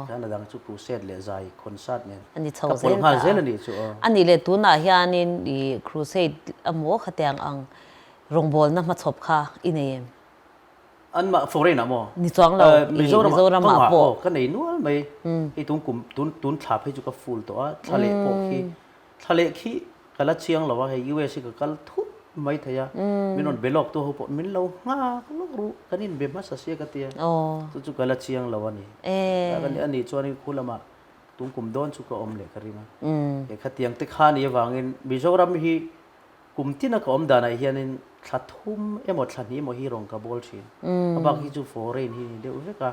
Khan a dang chu crusade leh zai concert nen ka pawlh nghal zel a nih chu aw. A nih leh tunah hianin i crusade emaw khatiang ang rawngbawlna hmachhawp kha i nei em? An mah foreign ah maw? Ni chuang lo, i Mizoram ah pawh. Ka nei nual mai. Hei tun kum tun tun thla phei chu ka full tawh a, thla leh pawh khi thla leh khi ka la chiang lo a, hei US hi ka kal thut mai thei a, min rawn be lawk tu ho pawh min lo nghak lawk ru, kan inbe hmasa sia ka tia, chu chu ka la chiang lo a ni. A nih chuanin khu lamah tun kum dawn chu ka awm leh ka ring a, he khatiang te kha ni avangin Mizoram hi Kum tina ka awm danah hianin thla thum emaw thla hnih emaw hi rawn ka bawl thin. A bak hi chu foreign hi ni deuh vek a.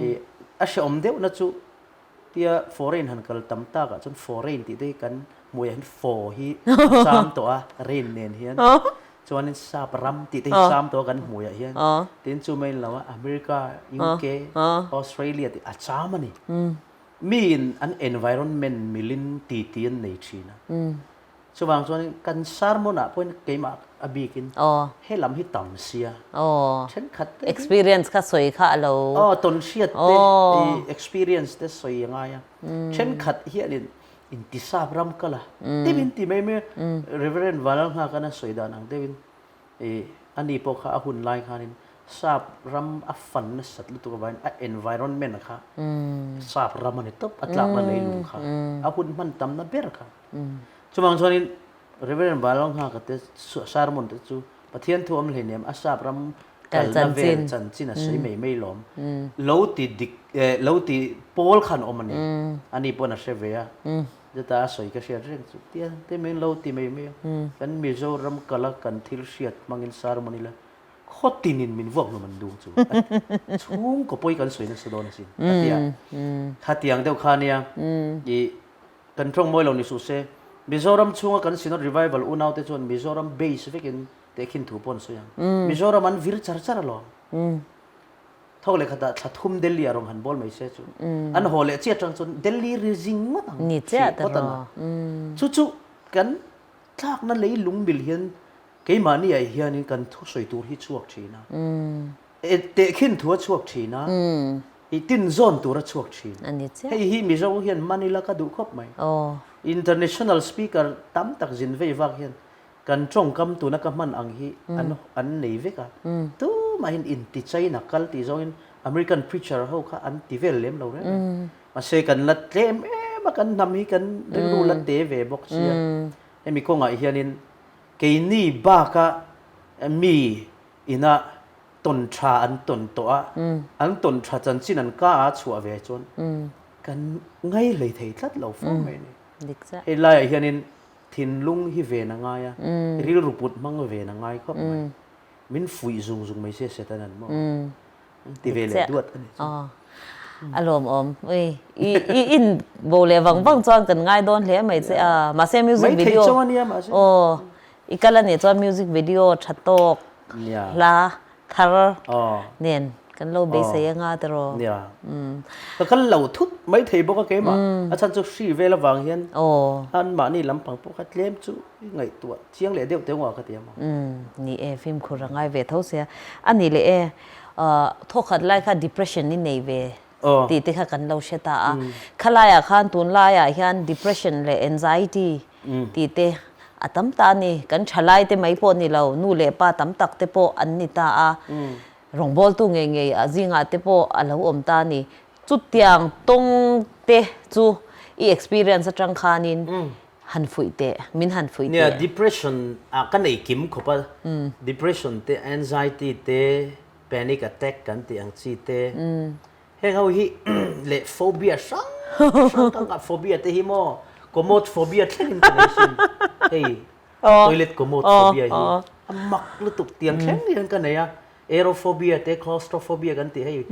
I a hrehawm deuhna chu Tia foreign han kal tam tak ah chuan foreign tih te hi kan hmuiah hian fo hi a cham tawh a, rain nen hian. Chuanin sap ram tih te hi cham tawh a kan hmuiah hian. Tin chu mai lo a America, UK, Australia tih a cham a ni. Miin an environment milin titi an nei thin a. Chuvang chuan kan sermon ah pawhin keimah a bikin he lam hi tam sia thenkhat te hi Experience kha sawi kha a lo Aw tawnhriat te i experience te sawi a ngai a thenkhat hianin intisap ram kal a deuhin ti mai mai a Reverend Vanlalnghakana sawi dan ang deuhin i ani pawh kha a hun lai khanin sap ram a fan nasat lutuk avangin a environment kha sap ram a ni tawp a tlakna leilung kha a hun hman tamna ber kha. Chuvang chuanin Reverend Vanlalnghaka te sermon te chu Pathian thu awm hleinem a sap ram kalna vel chanchin a sawi mai mai lawm. Lo ti dik lo ti pawl khan awm a ni. Ani pawn a hre ve a. Chutah a sawi ka hriat reng chu tia te min lo ti mai mai a. Kan Mizoram kala kan thil hriat hmangin sermon ila khawtinin min vuak hlawm an dung chu. Chhungkaw pawi kan sawi nasa dawn asin a ti a. Khatiang deuh kha nia i Kan tawng mawi lo ni suh se. Mizoram chhunga kan Synod Revival unaute chuan Mizoram base vekin tehkhin thu pawh an sawi ang. Mizoram an vir char char alawm. Thawk leh khatah thla thum Delhi ah rawn han bawl mai se chu. An haw leh chiah atang chuan Delhi ri zing ngawt ang. Ni chiah ta rawh. Chu chu kan tlakna leilung mil hian keimahni ah hianin kan thusawi tur hi chhuak thin a. Tehkhin thu a chhuak thin a, i tin zawn tur a chhuak thin. Hei hi Mizo hian man ila ka duh khawp mai. International speaker tam tak zin vei vak hian kan tawngkam tuna ka hman ang hi an nei vek a. Tumahin inti China kal tih zawngin American preacher ho kha an ti vel lem lo reng reng. Mahse kan la tlem em a, kan hnam hi kan rilru la te ve bawk sia. Hemi kawngah hianin keini baka mi ina tawn tha an tawn tawh a, an tawn tha chanchin an ka a chhuah ve chuan kan ngai hlei thei tlat lo fo mai a ni. Hei laiah hianin thinlung hi ven a ngai a, rilru put hmang ven a ngai khawp mai. Min fuih zung zung mai se Satan an maw? Ti ve leh duat a ni chu. A lawmawm. Ui, i in bo leh vang vang chuan kan ngai dawn hle mai che a. Mahse music video. Mai thei chauh a nia mahse. Aw, i kal a nih chuan music video tha tawk. Hla thar nen kan lo beisei anga tiraw? Nia. Ka kal lo thut mai thei bawk a keimah. A chhan chu hri vel avang hian anmahni lampang pawh kha tlem chu ngaihtuah chiang leh deuh teuh ang ka ti a maw. Ni e, fimkhur a ngai ve tho sia. A nih leh e, thawkhat lai kha depression i nei ve tih te kha kan lo hre ta a. Khalaiah khan tunlaiah hian depression leh anxiety tih te a tam ta a ni. Kan thalai te mai pawh ni lo, nu leh pa tam tak te pawh an ni ta a, rawngbawltu ngei ngei a zingah te pawh a lo awm ta a ni. Chutiang tawng te chu i experience atang khanin han fuih teh, min han fuih teh. Nia, depression ah ka nei kim khawp a, depression te, anxiety te, panic attack kan tih ang chi te, Heng ho hi leh phobia hrang hrang ka ngah phobia te hi maw commode phobia thleng in ka nei sin hei toilet commode phobia hi a mak lutuk tiang thleng hian ka nei a aerophobia te claustrophobia kan tih hei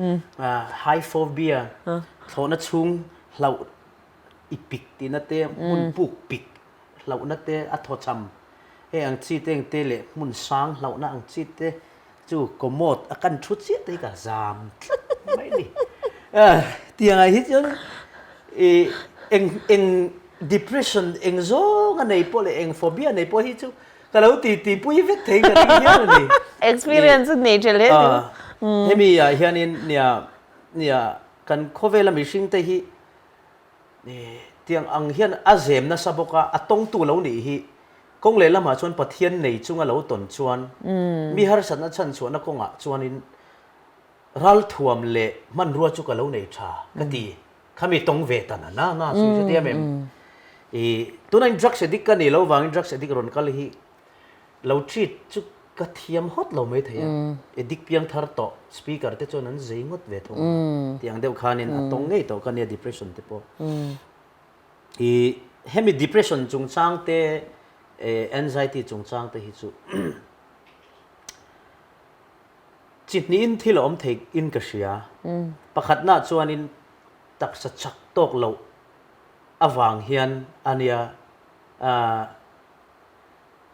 high phobia thlawhna chhung hlauh i pik tihna te hmun puk pik hlauhna te a thawcham hei ang chi te engte leh hmun sang hlauhna ang chi te Chu commode a kan thu chiah te hi ka zam tlat mai ni. Tiang ah hi chuan i eng eng depression eng zawng a nei pawh leh eng phobia nei pawh hi chu ka lo ti ti pui vek thei ka ring hial a ni. Experience a nei tha hle ni. Hemi ah hianin nia nia kan khawvela mihring te hi Tiang ang hian a zem nasa bawk a, a tawngtu lo nih hi kawng leh lamah chuan Pathian nei chunga lo tawn chuan mi harsatna chhanchhuahna kawngah chuanin ralthuam leh hmanrua chu ka lo nei tha ka ti. Khami tawng ve ta na na na chu i hre em em. I tuna in drugs addict ka nih loh vangin drugs addict rawn kal hi Lo treat chu ka thiam hawt lo mai thei a, addict piang thar tawh speaker te chuan an zei ngawt ve thung a, tih ang deuh khanin a tawng ngei tawh ka nia depression te pawh. I hemi depression chungchang te anxiety chungchang te hi chu chi hnihin thil a awm thei in ka hria. Pakhatnaah chuanin. Taksa chak tawk loh avang hian a nia.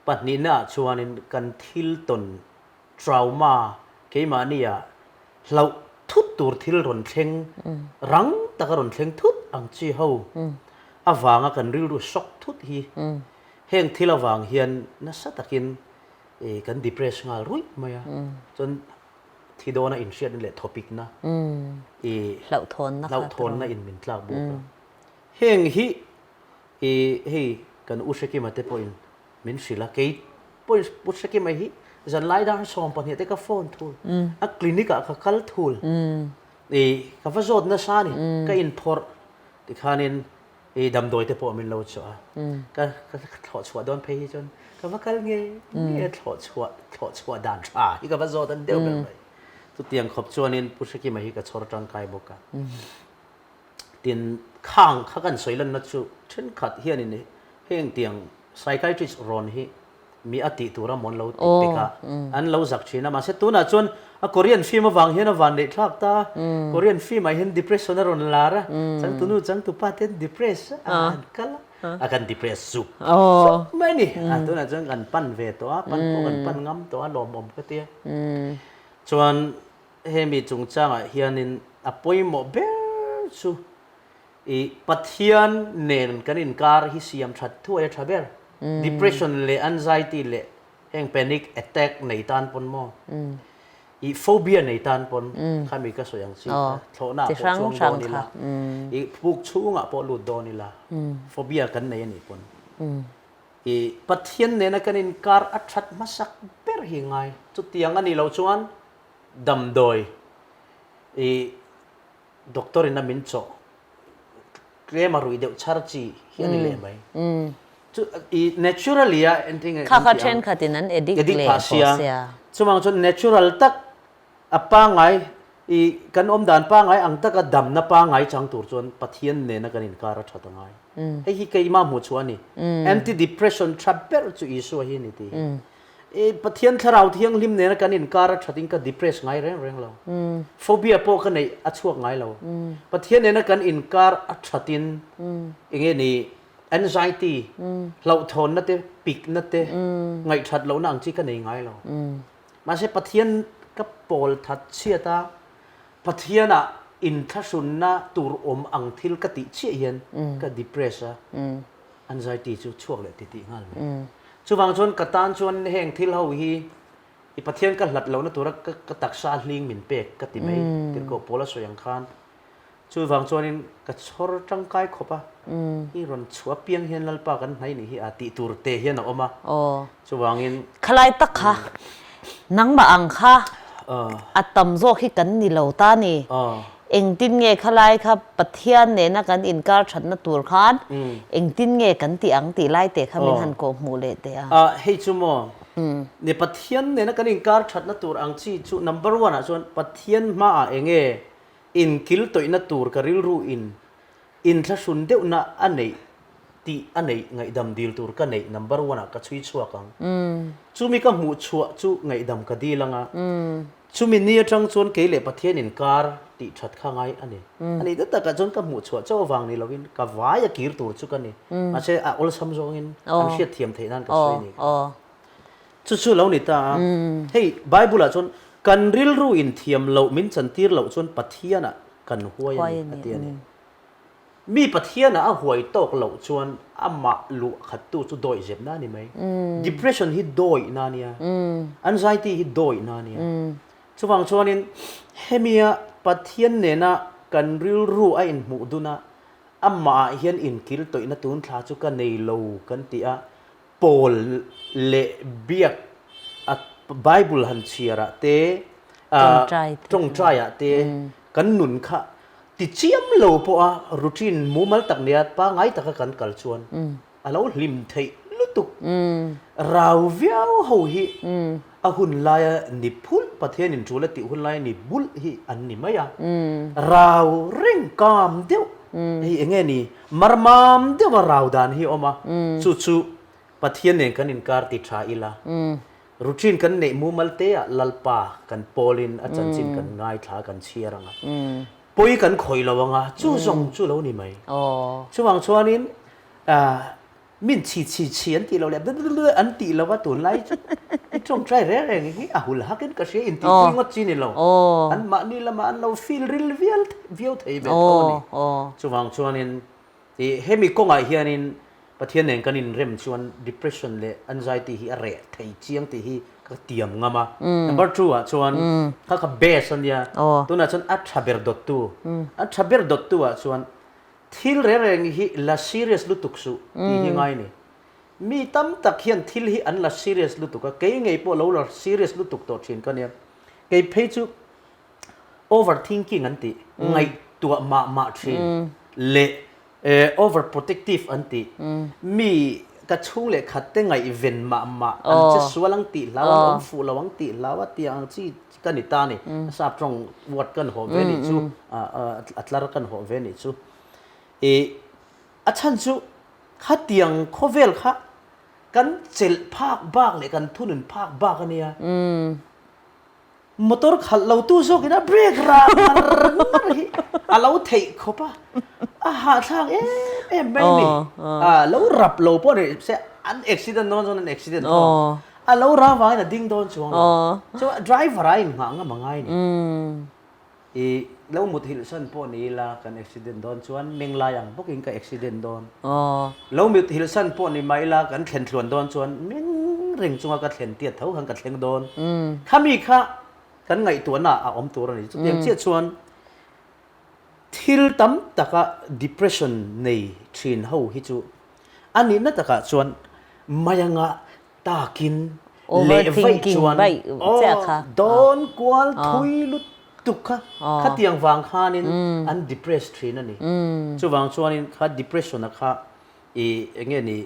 Pahnihna ah chuanin kan thil tawn trauma keimahni ah hlauh thut tur thil rawn thleng rang taka rawn thleng thut ang chi ho avanga kan rilru shock thut hi heng thil avang hian nasa takin kan depress nghal ruih mai a. Chuan thi dawna inhriatna leh thawpikna i hlauhthawnna in min tlak bawk a. Heng hi i hei kan U Hrekima te pawhin min hrilh a, kei pawhin Pu Hrekima hi zanlai dar 12 te ka phone thul, a clinic ah ka kal thul, i ka va zawt nasa a ni, ka inphawrh tikhanin I damdawi te pawh min lo chhuah a, ka thlawh chhuah dawn phei hi chuan ka va kal nge nge thlawh chhuah thlawh chhuah dan tha hi ka va zawt an deuh ber mai. Chutiang khawp chuanin Pu Hrekima hi ka chhawr tangkai bawk a. Tin, khang kha kan sawi lanna chu thenkhat hianin heng tiang psychiatrist rawn hi mi a tih tur a mawn lo ti pek a, an lo zak thin a, mahse tunah chuan a Korean film avang hian a van neih thlak ta a, Korean film ah hian depression a rawn lar a, changtunu changtupa te an depress a, an kal a, a kan depress zuk zuk mai a ni, a tunah chuan kan pan ve tawh a, pan pawh kan pan ngam tawh a, lawmawm ka tia. Chuan hemi chungchangah hianin a pawimawh ber chu I Pathian nen kan inkar hi siam that thuai a tha ber. Depression leh anxiety leh heng panic attack nei tan pawn maw? I phobia nei tan pawn khami ka sawi ang chi kha thlawhna ah pawh chuang dawn ila, i puk chhungah pawh lut dawn ila phobia kan nei a nih pawn i Pathian nena kan inkar a that hmasak ber hi ngai. Chutiang a nih loh chuan damdawi i Doctor in a min chawh tlem a ruih deuh char chi hi a ni leh mai. Chu i naturally a enting Kha kha thenkhat in an addict leh pawh sia. Chuvang chuan natural tak a pangngai i kan awm dan pangngai ang taka damna pangngai chang tur chuan Pathian nena kan inkar a that a ngai. Hei hi keimah hmuh chhuah a ni. Anti depression tha ber chu Isua hi a ni tih hi. I Pathian thlarau thianghlim nena kan inkar a thatin ka depress ngai reng reng lo. Phobia pawh ka neih a chhuak ngai lo. Pathian nena kan inkar a thatin enge ni anxiety, hlauhthawnna te, pikna te, ngaihthat lohna ang chi ka nei ngai lo. Mahse Pathian ka pawl that chhiat a, Pathianah inthlahrunna tur awm ang thil ka tih chiah hian ka depress a. Anxiety chu chhuak leh titih nghal mai. Chuvang chuan ka tan chuan heng thil ho hi i Pathian ka hlat lohna tura ka taksa a hling min pek ka ti mai tirhkoh pawl a sawi ang khan. Chuvang chuanin ka chhawr tangkai khawp a, i rawn chhuah apiang hian Lalpa kan hnai nih hi a tih tur te hian a awm a. Chuvangin. Khalai tak kha nangmah ang kha a tam zawk hi kan ni lo ta ni. Engtin nge khalai kha Pathian nena kan inkar thatna tur khan engtin nge kan tih ang tih lai te kha min han kawh hmuh leh teh a. Hei chu maw, ni Pathian nena kan inkar thatna tur ang chi chu number one ah chuan Pathian hmaah enge inkil tawihna tur ka rilru in Inthlahrun deuhna a neih tih a neih ngaihdam dil tur ka neih number one ah ka chhui chhuak ang. Chumi ka hmuh chhuah chu ngaihdam ka dil ang a, chumi ni atang chuan kei leh Pathian inkar tih that kha ngai a ni. A nih na takah chuan ka hmuh chhuah chauh avang ni lovin ka vai a kir tur chu ka ni. Mahse a awlsam zawngin an hriatthiam theih nan ka sawi ni. Chu chu lo ni ta a, hei Bible ah chuan kan rilru inthiam loh min chantir loh chuan Pathian ah kan huai a ni a ti a ni. Mi Pathian ah a huai tawk loh chuan amah luh khattu chu dawih zepna a ni mai. Depression hi dawihna a nia, anxiety hi dawihna a nia. Chuvang chuanin hemia Pathian nena kan rilru a inhmuh dun a, amah ah hian inkil tawihna tun thla chu ka nei lo kan ti a, Pawl leh biak a Bible han chhiar ah te, tawngtai ah te kan nun kha ti chiam lo pawh a routine mumal tak nia pangai taka kan kal chuan a lo hlim theih lutuk. Rau viau ho hi a hun laia ni phulh Pathian in tul a tih hun laia ni bulh hi an ni mai a. Rau reng kam deuh hei eng nge ni Marmam deuha rau dan hi a awm a, chu chu Pathian nen kan inkar ti tha ila, routine kan neih mumal te ah Lalpa kan pawlin a chanchin kan ngaithla kan chhiar ang a. Pawi kan khawih lo anga chu zawng chu lo ni mai. Chuvang chuanin min chhi chhi chhi an tih lo leh an tih lo a tunlai chu i tawngtai reng reng hi a hul hakin ka hria intihpui ngawt chi ni lo. An mahni lamah an lo feel ril vial viau thei ve tho a ni. Chuvang chuanin I hemi kawngah hianin Pathian nen kan inrem chuan depression leh anxiety hi a reh thei chiang tih hi ka tiam ngam a. Number two ah chuan kha kha best a nia. Tunah chuan a tha ber dawttu. A tha ber dawttu ah chuan thil reng reng hi la serious lutuk suh tih hi ngai ni. Mi tam tak hian thil hi an la serious lutuk a, kei ngei pawh lo la serious lutuk tawh thin ka nia. Kei phei chu Over thinking an tih, ngaihtuah mah mah thin leh over protective an tih, mi ka chhung leh khat te ngaihven mah mah an che sual ang tih hlau, an awm fuh lo ang tih hlau a tih ang chi ka ni ta a ni. Sap tawng word kan hawh ve nih chu, a tlar kan hawh ve nih chu. I a chhan chu khatiang khawvel kha kan chelh phak bak leh kan thunun phak bak a nia. Motor khalh lo tu zawkin a brake rah ngar ngar hi a lo theih khawp a, a hahthlak em em mai a ni. A lo rap lo pawh ni se an accident dawn chuan an accident tho ang. A lo rah vangin a ding dawn chuang lo. Chuan driver a inngah ngam a ngai ni. I lo muthilh san pawh ni ila kan accident dawn chuan meng lai ang bawkin ka accident dawn. Lo muthilh san pawh ni mah ila kan thlen thluan dawn chuan meng reng chunga ka thlen tiat tho khan ka thleng dawn. Khami kha kan ngaihtuahna a awm tur a ni. Chutiang chiah chuan thil tam taka depression nei thin ho hi chu a nihna takah chuan mai anga takin leh vaih chuan aw dawn kual thui lutuk kha khatiang vang khanin an depress thin a ni. Chuvang chuanin kha depression a kha i eng nge ni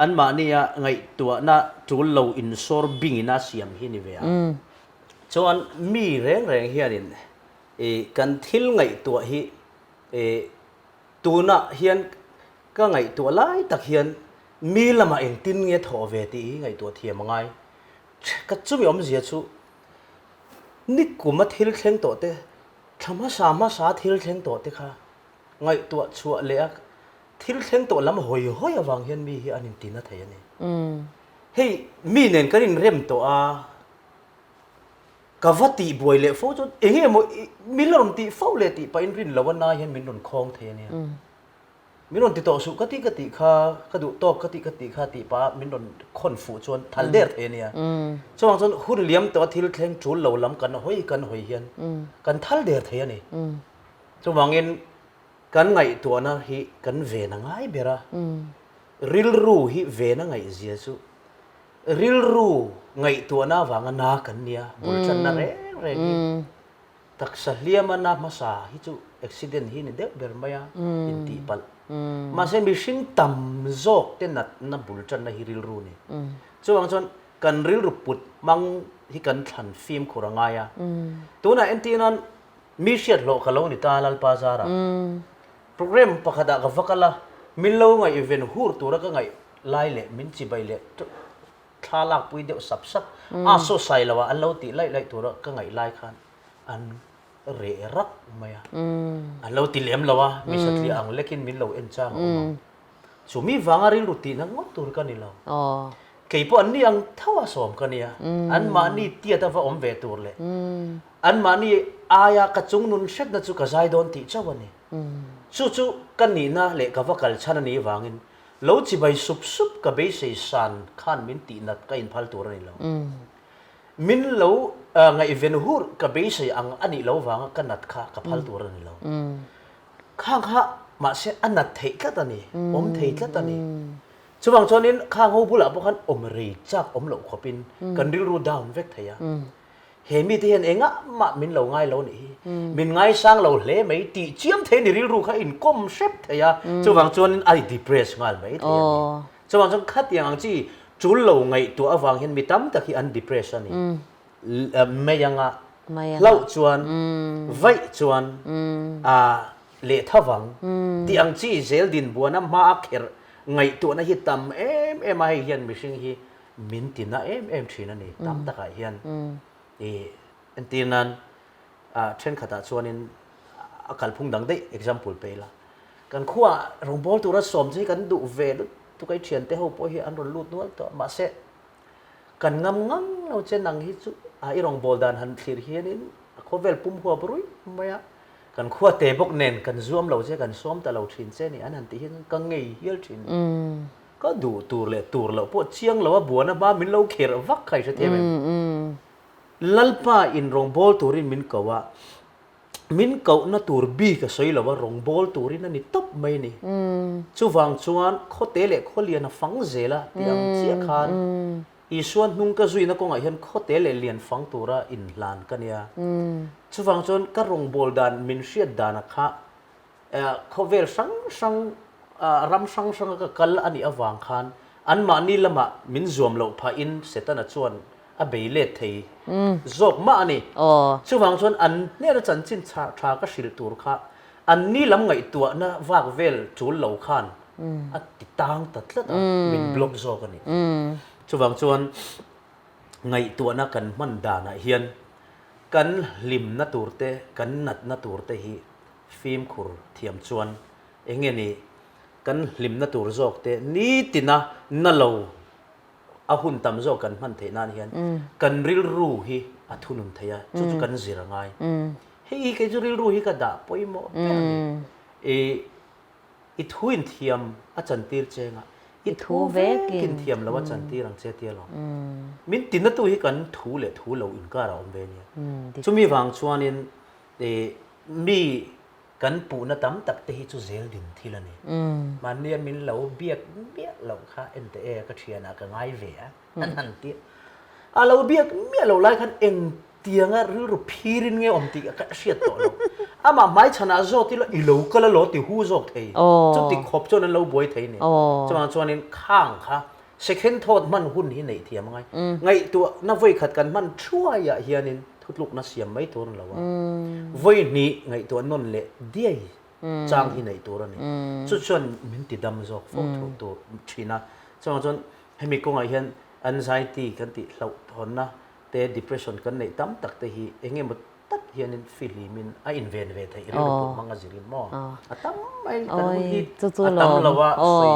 anmahnia ngaihtuahna tul lo insawr bingin a siam hi ni ve a. Chuan mi reng reng hianin i kan thil ngaihtuah hi i Tunah hian ka ngaihtuah lai tak hian mi lamah engtin nge thawh ve tih hi ngaihtuah thiam a ngai. Ka chumi awmzia chu nikuma thil thleng tawh te, thla hmasa hmasa thil thleng tawh te kha ngaihtuah chhuah leh a thil thleng tawh lam hawi hawi avang hian mi hi an intina thei a ni. Hei mi nen kan inrem tawh a. Ka va tih buai leh fo chuan eng nge maw min la rawn tih fo leh tih pahin rin lo a nai hian min rawn khawng thei a nia. Min rawn ti tawh suh ka tih ka tih kha, ka duh tawk ka tih ka tih kha tih pah min rawn khawn fuh chuan thal der thei a nia. Chuvang chuan hun liam tawh a thil thleng tul lo lam kan hawi kan hawi hian kan thal der thei a ni. Chuvangin kan ngaihtuahna hi kan ven a ngai ber a, rilru hi ven a ngaihzia chu Rilru ngaihtuahna avanga na kan nia, bul tanna reng reng hi taksa hliama na hmasa hi chu accident hi ni deuh ber mai a, intih palh. Mahse mihring tam zawk te natna bul tanna hi rilru ni. Chuvang chuan kan rilru put hmang hi kan thlan fimkhur a ngai a. Tunah entir nan mi hriat hlawh ka lo ni ta Lalpa Zara. Program pakhatah ka va kal a, min lo ngaihven hur tura ka ngaih lai leh min chibai leh thla lakpui deuh sap sap a saw sai lo ah an lo tih laih laih tura ka ngaih lai khan an reh rak mai a, an lo ti lem lo a, mi satliah ang lekin min lo en chang a awm ang. Chu mi vanga rilru tihna ngawt tur ka ni lo. Keipawh an ni ang tho a sawm ka nia, anmahni tiat a va awm ve tur leh anmahni aia ka chungnun hretna chu ka zai dawn tih chauh a ni. Chu chu ka nihna leh ka va kal chhan a nih vangin lo chibai sup sup ka beisei san khan min tihnat ka inphal tur a ni lo. Min lo ngaihven hur ka beisei ang a nih lo vanga ka nat kha ka phal tur a ni lo. Khang kha mahse a nat theih tlat a ni, awm thei tlat a ni. Chuvang chuanin khang ho bulah pawh khan awm rei chak awm loh khawpin kan rilru down vek thei a. He mite hian engah mah min lo ngai lo nih hi, min ngaisang lo hle mai tih chiam thei ni rilru kha inkawm hrep thei a, chuvang chuanin a depress nghal mai thei a ni. Chuvang chuan khatiang ang chi tul lo ngaihtuah avang hian mi tam tak hi an depress a ni. Mei anga hlauh chuan, vaih chuan leh thavang tih ang chi zel dinbuana hma a kherh ngaihtuahna hi tam em em a, hei hian mihring hi min tina em em thin a ni tam takah hian i entir nan Thenkhatah chuanin a kalphung dang daih example pe ila. Kan khuaah rawngbâwl tura sawm che hi kan duh ve lutuk a, i thiante ho pawh hi an rawn lut nual tawh a, mahse kan ngam ngang lo che nang hi chu a i rawngbâwl dan han thlir hianin a khawvel pum huap ruih mai a, kan khua te bawk nen kan zuam lo che, kan sawm ta lo thin che ni an han tih hian ka ngei hial thin. Ka duh tur leh tur loh pawh chiang lo a buan a hma min lo kherh vak kha i hrethiam em? Lalpa in rawngbâwl turin min ko a, min kohna tur bik a sawi lo a, rawngbâwl turin a ni tawp mai a ni. Chuvang chuan khawte leh khawlian a fang zel a tih ang chiah khan Isua hnung ka zuina kawngah hian khawte leh lian fang tura inhlan ka nia. Chuvang chuan ka rawngbâwl dan min hriat danah kha Khawvel hrang hrang, ram hrang hranga ka kal a nih avang khan anmahni lamah min zuam loh phahin Setana chuan a bei let thei zawk mah a ni. Chuvang chuan an hnena chanchin tha ka hrilh tur kha anni lam ngaihtuahna vak vel tul lo khan a ti tang ta tlat a, min block zawk a ni. Chuvang chuan ngaihtuahna kan hman danah hian kan hlimna tur te, kan natna tur te hi Fimkhur thiam chuan eng nge ni kan hlimna tur zawk te nitina na lo a hun tam zawk kan hman theih nan hian kan rilru hi a thunun thei a, chu chu kan zir a ngai. Hei hi kei chu rilru hi ka dah pawimawh ber a ni. I i thu in thiam a chantir cheng a, i thu vekin thiam lo a chantir ang che tia lo. Min tinatu hi kan thu leh thu lo inkar a awm ve nia. Chumi vang chuanin I mi kan puhna tam tak te hi chu zel din thil a ni. Mahnia min lo biak miah loh kha en teh e ka thianah ka ngai ve a, an han ti a. A lo biak miah loh lai khan engtianga rilru phirin nge awm tih ka hriat tawh lo. Amah hmaichhanah zawt ila i lo kal a lo ti hu zawk thei. Chuti khawp chuan an lo buai thei a ni. Chuvang chuanin khang kha Second thought hman hun hi neih thiam a ngai. Ngaihtuahna vawi khat kan hman thuaiah hianin thutlukna siam mai tur a ni lo a. Vawi hnih ngaihtuah nawn leh diai chang hi neih tur a ni. Chu chuan min ti dam zawk fo thu tur thin a. Chuvang chuan hemi kawngah hian anxiety kan tih hlauhthawnna te depression kan neih tam tak te hi eng emaw tak hianin fihlimin a inven ve theih rilru put hmang a zirin maw a tam mai kan hun hi a tam lo a sawi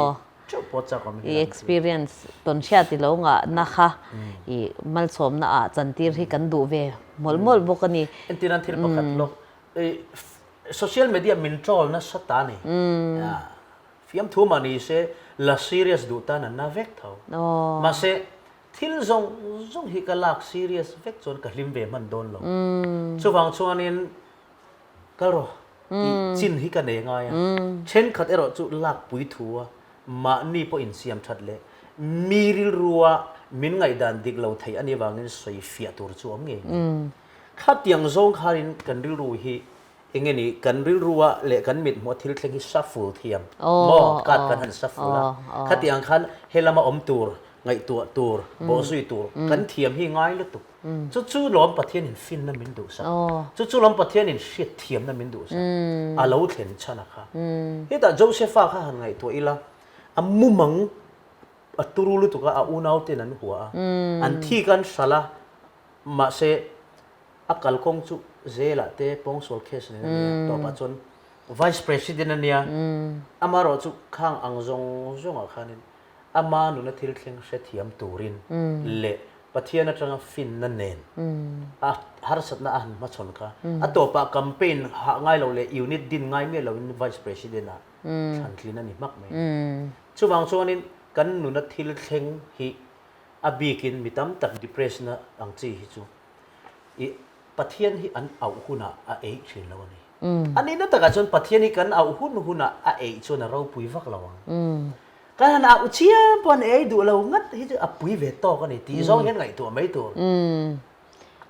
teuh pawh chak awm i experience tawn hriat i lo ngah na kha i malsawmna ah chantir hi kan duh ve mawlh mawlh bawk a ni. Entir an thil pakhat lawk i social media min troll nasa ta ni fiamthu mah ni se la serious duh tan an na vek tho mahse Thil zawng zawng hi ka lak serious vek chuan ka hlim ve hman dawn lo. Chuvang chuanin kal rawh tih chin hi ka nei ngai a. Thenkhat erawh chu lak pui thu a, mahni pawh insiam that leh mi rilrua min ngaihdan dik lo thei a nih avangin sawi fiah tur chu awm ngei ngei. Khatiang zawng khanin kan rilru hi Eng nge ni, kan rilrua leh kan mit hmuh a thil thleng hi shuffle thiam maw? Card kan han shuffle a, khati ang khan he lama awm tur, ngaihtuah tur, bawhzui tur kan thiam hi ngai lutuk. Chu chu lawm Pathianin finna min duhsak, chu chu lawm Pathianin hriat thiamna min duhsak, a lo thlen chhan a kha. Hetah Josepha kha han ngaihtuah ila, a mumang a turu lutuk a, a unauten an hua a, an thik an hralh a, mahse, A kalkawng chu Zelah te pawngsual case nen a nia, tawpah chuan Vice President a nia, amaherawh chu khang ang zawng zawngah khanin ama nuna thil thleng hrethiam turin leh Pathian atanga finna nen a harsatna a han hmachhawn kha a tawpah campaign hah ngai lo leh unit din ngai miah loin Vice President ah thlantlin a ni hmak mai. Chuvang chuanin kan nuna thil thleng hi a bikin mi tam tak depress na ang chi hi chu I Pathian hi an auh hunah a eih thin lo a ni. A nihna takah chuan Pathian hi kan auh hun hunah a eih chuan a ropui vak lo ang. Kan han auh chiam pawh an ei duh lo ngat hi chu a pui ve tawk a ni tih zawng hian ngaihtuah mai tur.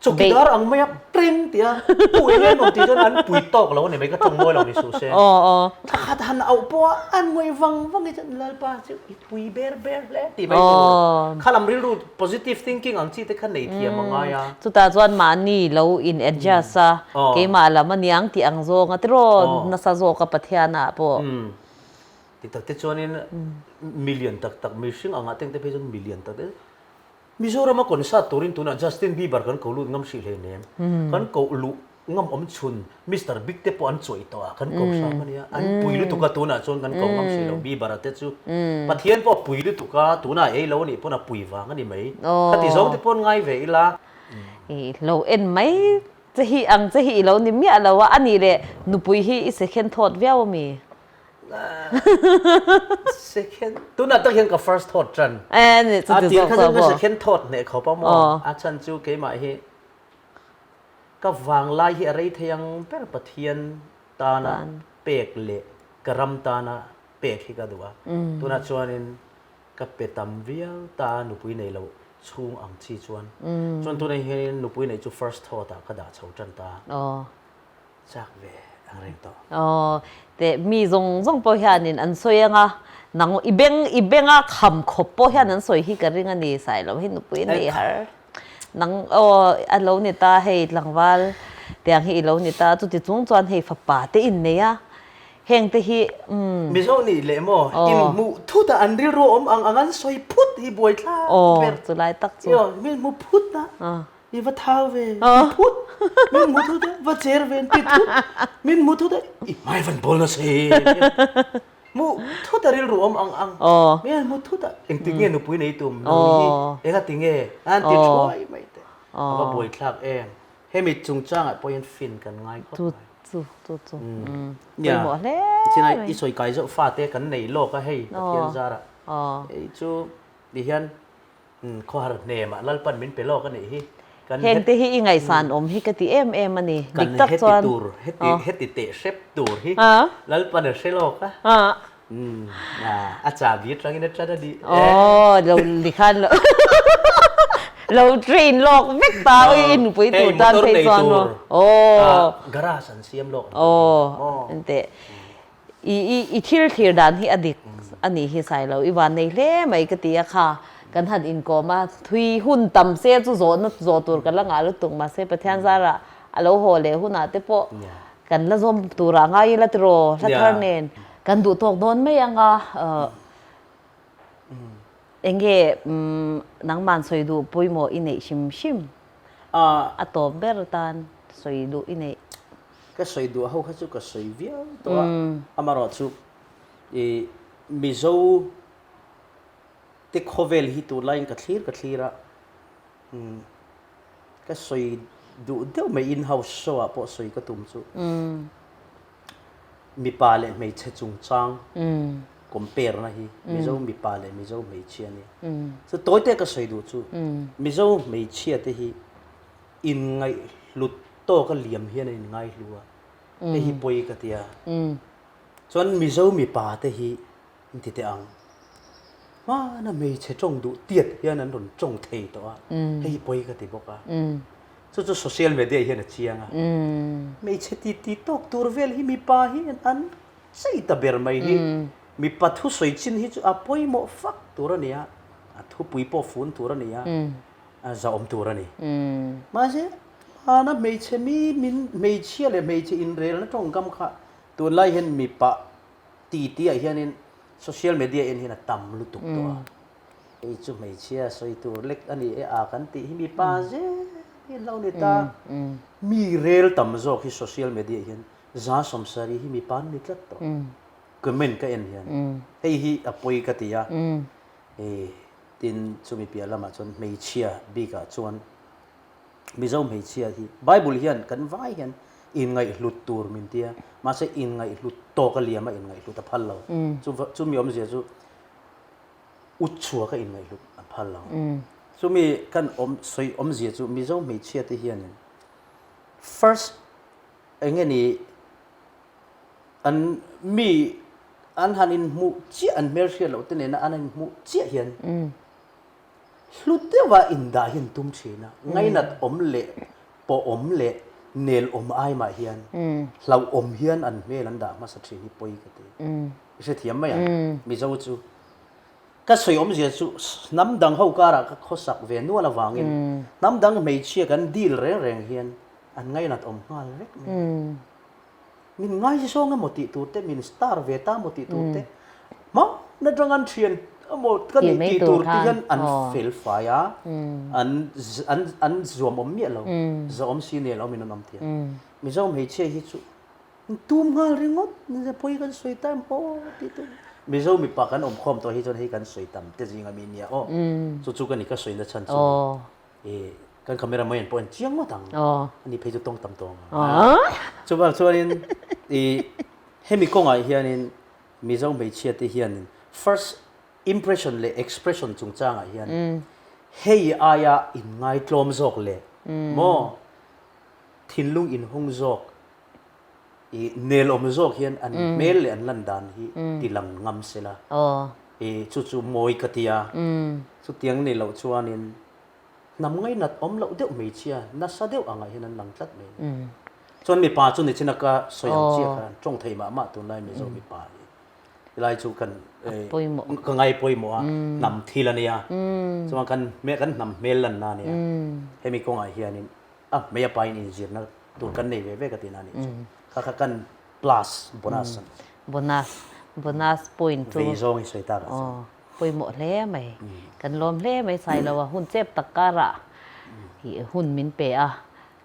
Chawkidar ang maia pring tia pu eng eng awm tih chuan an pui tawk lo a ni mai ka tawng mawi lo ni suh se. Thla khat han auh pawh a an ngawih vang vang hi chuan Lalpa chu i pui ber ber hle tih mai tur. Kha lam rilru positive thinking ang chi te kha nei thiam a ngai a. Chutah chuan mahni lo in adjust a, keimah lam a niang tih ang zawng a tiraw nasa zawk a Pathian ah pawh. Ti tak te chuanin million tak tak mihring angah teng te phei chuan million tak te Mizoram a concert turin tunah Justin Bieber kan ko lut ngam hrih hleinem. Kan koh luh. Ngam awm chhun Mister Big te pawh an chawih tawh a, kan ko hram a nia. An pui lutuk a tunah chuan kan ko ngam si lo Bieber a te chu. Pathian pawh a pui lutuk a, tunah ei lo a nih pawn a pui vang a ni mai. Khati zawng te pawn ngai ve ila. I lo en mai che hi ang che hi i lo ni miah lo a, a nih leh nupui hi i second thought viau a mi? Second, tunah tak hian ka first thought tan. A tir kha chuan ka second thought hneh khawp a maw? A chhan chu keimah hi Ka vanglai hi a rei thei ang ber Pathian tana pek leh ka ram tana pek hi ka duh a. Tunah chuanin ka pe tam viau ta nupui nei loh chhung ang chi chuan. Chuan tunah hianin nupui neih chu first thought ah ka dah chho tan ta. Chak ve ang reng tawh. Aw, teh mi zawng zawng pawh hianin an sawi anga, nang i beng i benga kham khawp pawh hian an sawi hi ka ring a ni, Sailo hi nupui nei har. Nang aw a lo ni ta hei tlangval tiang hi i lo ni ta, chuti chung chuan hei fapa te in nei a, heng te hi umm. Mizo nih leh maw, inhmuh thut a an rilru awm ang ang an sawi phut hi buaithlak ber. Aw, chulai tak chu. Aw, min hmu phut a. I va thau ve, i phut, min hmu thut e, va cher ve ti thut, min hmu thut e, i hmai van bawl nasa e, hmu thut a rilru awm ang ang, min hmu thut a, engtik nge nupui nei tum nang hi, enga ti nge an ti thuai mai te, a va buaithlak em, hemi chungchangah pawh hian fin kan ngai khawp mai. Chu chu chu, pawimawh hle mai. I sawi kai zauh fate kan nei lawk a hei Pathian zarah, hei chu tihian Khawhar hnemah Lalpan min pe lawk a nih hi. Kan Hengte hi i ngaihsan awm hi ka ti em em a ni. Dik tak chuan. Kan heti tur, heti heti teh hrep tur hi Lalpan a hre lawk a. A chahbi atangin a tan a ni. Aw, lo likhan lo lo train lawk vek ta ui i nupui tur tan phei chuan maw. Aw. Garage an siam lawk. Aw, enteh. I i i thil thlir dan hi a dik a nih hi Sailo i van nei hle mai ka ti a kha kan han inkawm a thui hun tam se chu zawhna zawh tur ka la ngah lutuk mahse Pathian zarah a lo haw leh hunah te pawh kan la zawm turah ngai ila tiraw hla thar nen kan duh tawk dawn mai anga enge nangman sawi duh pawimawh i neih hrim hrim a tawp ber tan sawi duh i neih. Ka sawi duh ho kha chu ka sawi viau tawh a, amaherawhchu i Mizo te khawvel hi tunlaiin ka thlir ka thlir a, ka sawi duh deuh mai in house show ah pawh sawi ka tum chu mipa leh hmeichhe chungchang compare na hi Mizo mipa leh Mizo hmeichhia nia. Chu tawite ka sawi duh chu Mizo hmeichhia te hi inngaihhlut tawk a liam hian an inngaihlu a, hei hi pawi ka ti a. Chuan Mizo mipa te hi in ti teh ang, hmana hmeichhe tawng duh tiat hian an rawn tawng thei tawh a, hei hi pawi ka ti bawk a. Chu chu social media hian a chiang a, hmeichhe ti ti tawk tur vel hi mipa hian an chei ta ber mai hi, mipa thusawi chin hi chu a pawimawh fak tur a ni a, a thupui pawh fun tur a ni a. a zahawm tur a ni. Mahse, hmana hmeichhe mi min hmeichhia leh hmeichhe inrelna tawngkam kha tunlai hian mipa titi ah hianin social media en hian a tam lutuk tawh a. Hei chu hmeichhia sawi tur lek a ni e a kan tih hi mipa zel hi an lo ni ta. Mi rel tam zawk hi social media hian 70% hi mipa an ni tlat tawh. Comment ka en hian hei hi a pawi ka ti a. Tin, chumi piah lamah chuan hmeichhia bikah chuan Mizo hmeichhia hi Bible hian kan vai hian inngaihhlut tur min ti a, mahse inngaihhlut tawk a liam a inngaihhlut a phal lo. Chumi awmzia chu utchhuak a inngaihhlut a phal lo. Chumi kan awm sawi awmzia chu Mizo hmeichhia te hianin first eng nge ni An mi an han inhmuh chiah, an hmelhriat loh te nena an inhmuh chiah hian hlu deuha indah hi an tum thin a. Ngainat awm leh pawhawm leh nel awm ai mah hian hlauhawm hian an hmel an dah hmasa thin hi pawi ka ti. I hrethiam mai ang Mizo chu. Ka sawi awmzia chu hnam dang ho karah ka khawsak ve nual avangin hnam dang hmeichhia kan deal reng reng hian an ngainat awm nghal vek mai a. Min ngaizawng emaw tih tur te, min star ve ta emaw tih tur te, hmana tang an thian emaw ka nih tih tur te hian an fel fai a, an an an zuam awm miah lo, zawhawm si nel awmin an awm thiam. Mizo hmeichhia hi chu tum nghal ringawt pawi kan sawi ta em aw tih te Mizo mipa kan awm khawm tawh hi chuan hei kan sawi tam te zinga mi nia aw chu chu ka ni ka sawi na chhan chu i kan camera man pawh an chiang ngawt ang ani phei chu tawng tam tawng ang chuvang chuanin i hemi kawngah hianin Mizo hmeichhia te hianin first impression leh expression chungchangah hian hei aia inngaitlawm zawk leh maw thinlung inhawng zawk i nelawm zawk hian an hmel leh an lan dan hi ti lang ngam sela i chu chu mawi ka ti a, chutiang ni loh chuanin hnam ngainat awm loh deuh hmeichhia nasa deuh angah hian an lang tlat mai a ni. Chuan mipa chu nichin a ka sawi ang chiah khan tawng thei mah mah tunlai Mizo mipa hi tilai chu kan ka ngai pawimawh a hnam thil a nia chuan kan kan hnam hmel lanna a nia hemi kawngah hianin A hmei a pain inzirna tur kan nei ve ve ka tihna a nih chu. Kha kha kan plus bonus a ni. Bonus, bonus point chu. Vei zawng i sawi tak ah chuan. Aw, pawimawh hle mai. Kan lawm hle mai Sailoa hun chep tak karah i hun min pe a,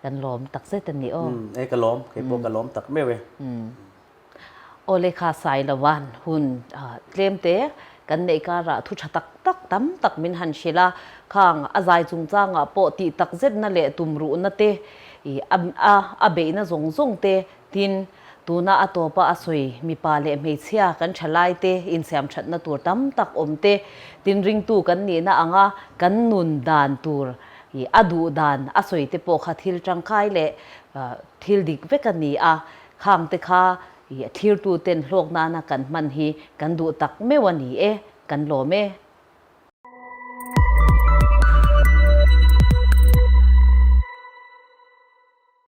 kan lawm tak zet a ni aw. E ka lawm, kei pawh ka lawm tak meuh e. Aw lekha Sailoa'n hun tlem te kan neih karah thu tha tak tak tam tak min han hrilh a, khang a zai chungchangah pawh tih tak zetna leh tumruhna te i a a beihna zawng zawng te tin tuna a tawpa a sawi mipa leh hmeichhia kan tha lai te insiam thatna tur tam tak awm te tin ringtu kan nihna anga kan nun dan tur i a duh dan a sawi te pawh kha thil tangkai leh thil dik vek a ni a. Khang te kha i a thlirtu ten hlawk nana kan hman hi kan duh tak meuh a ni e, kan lawm e.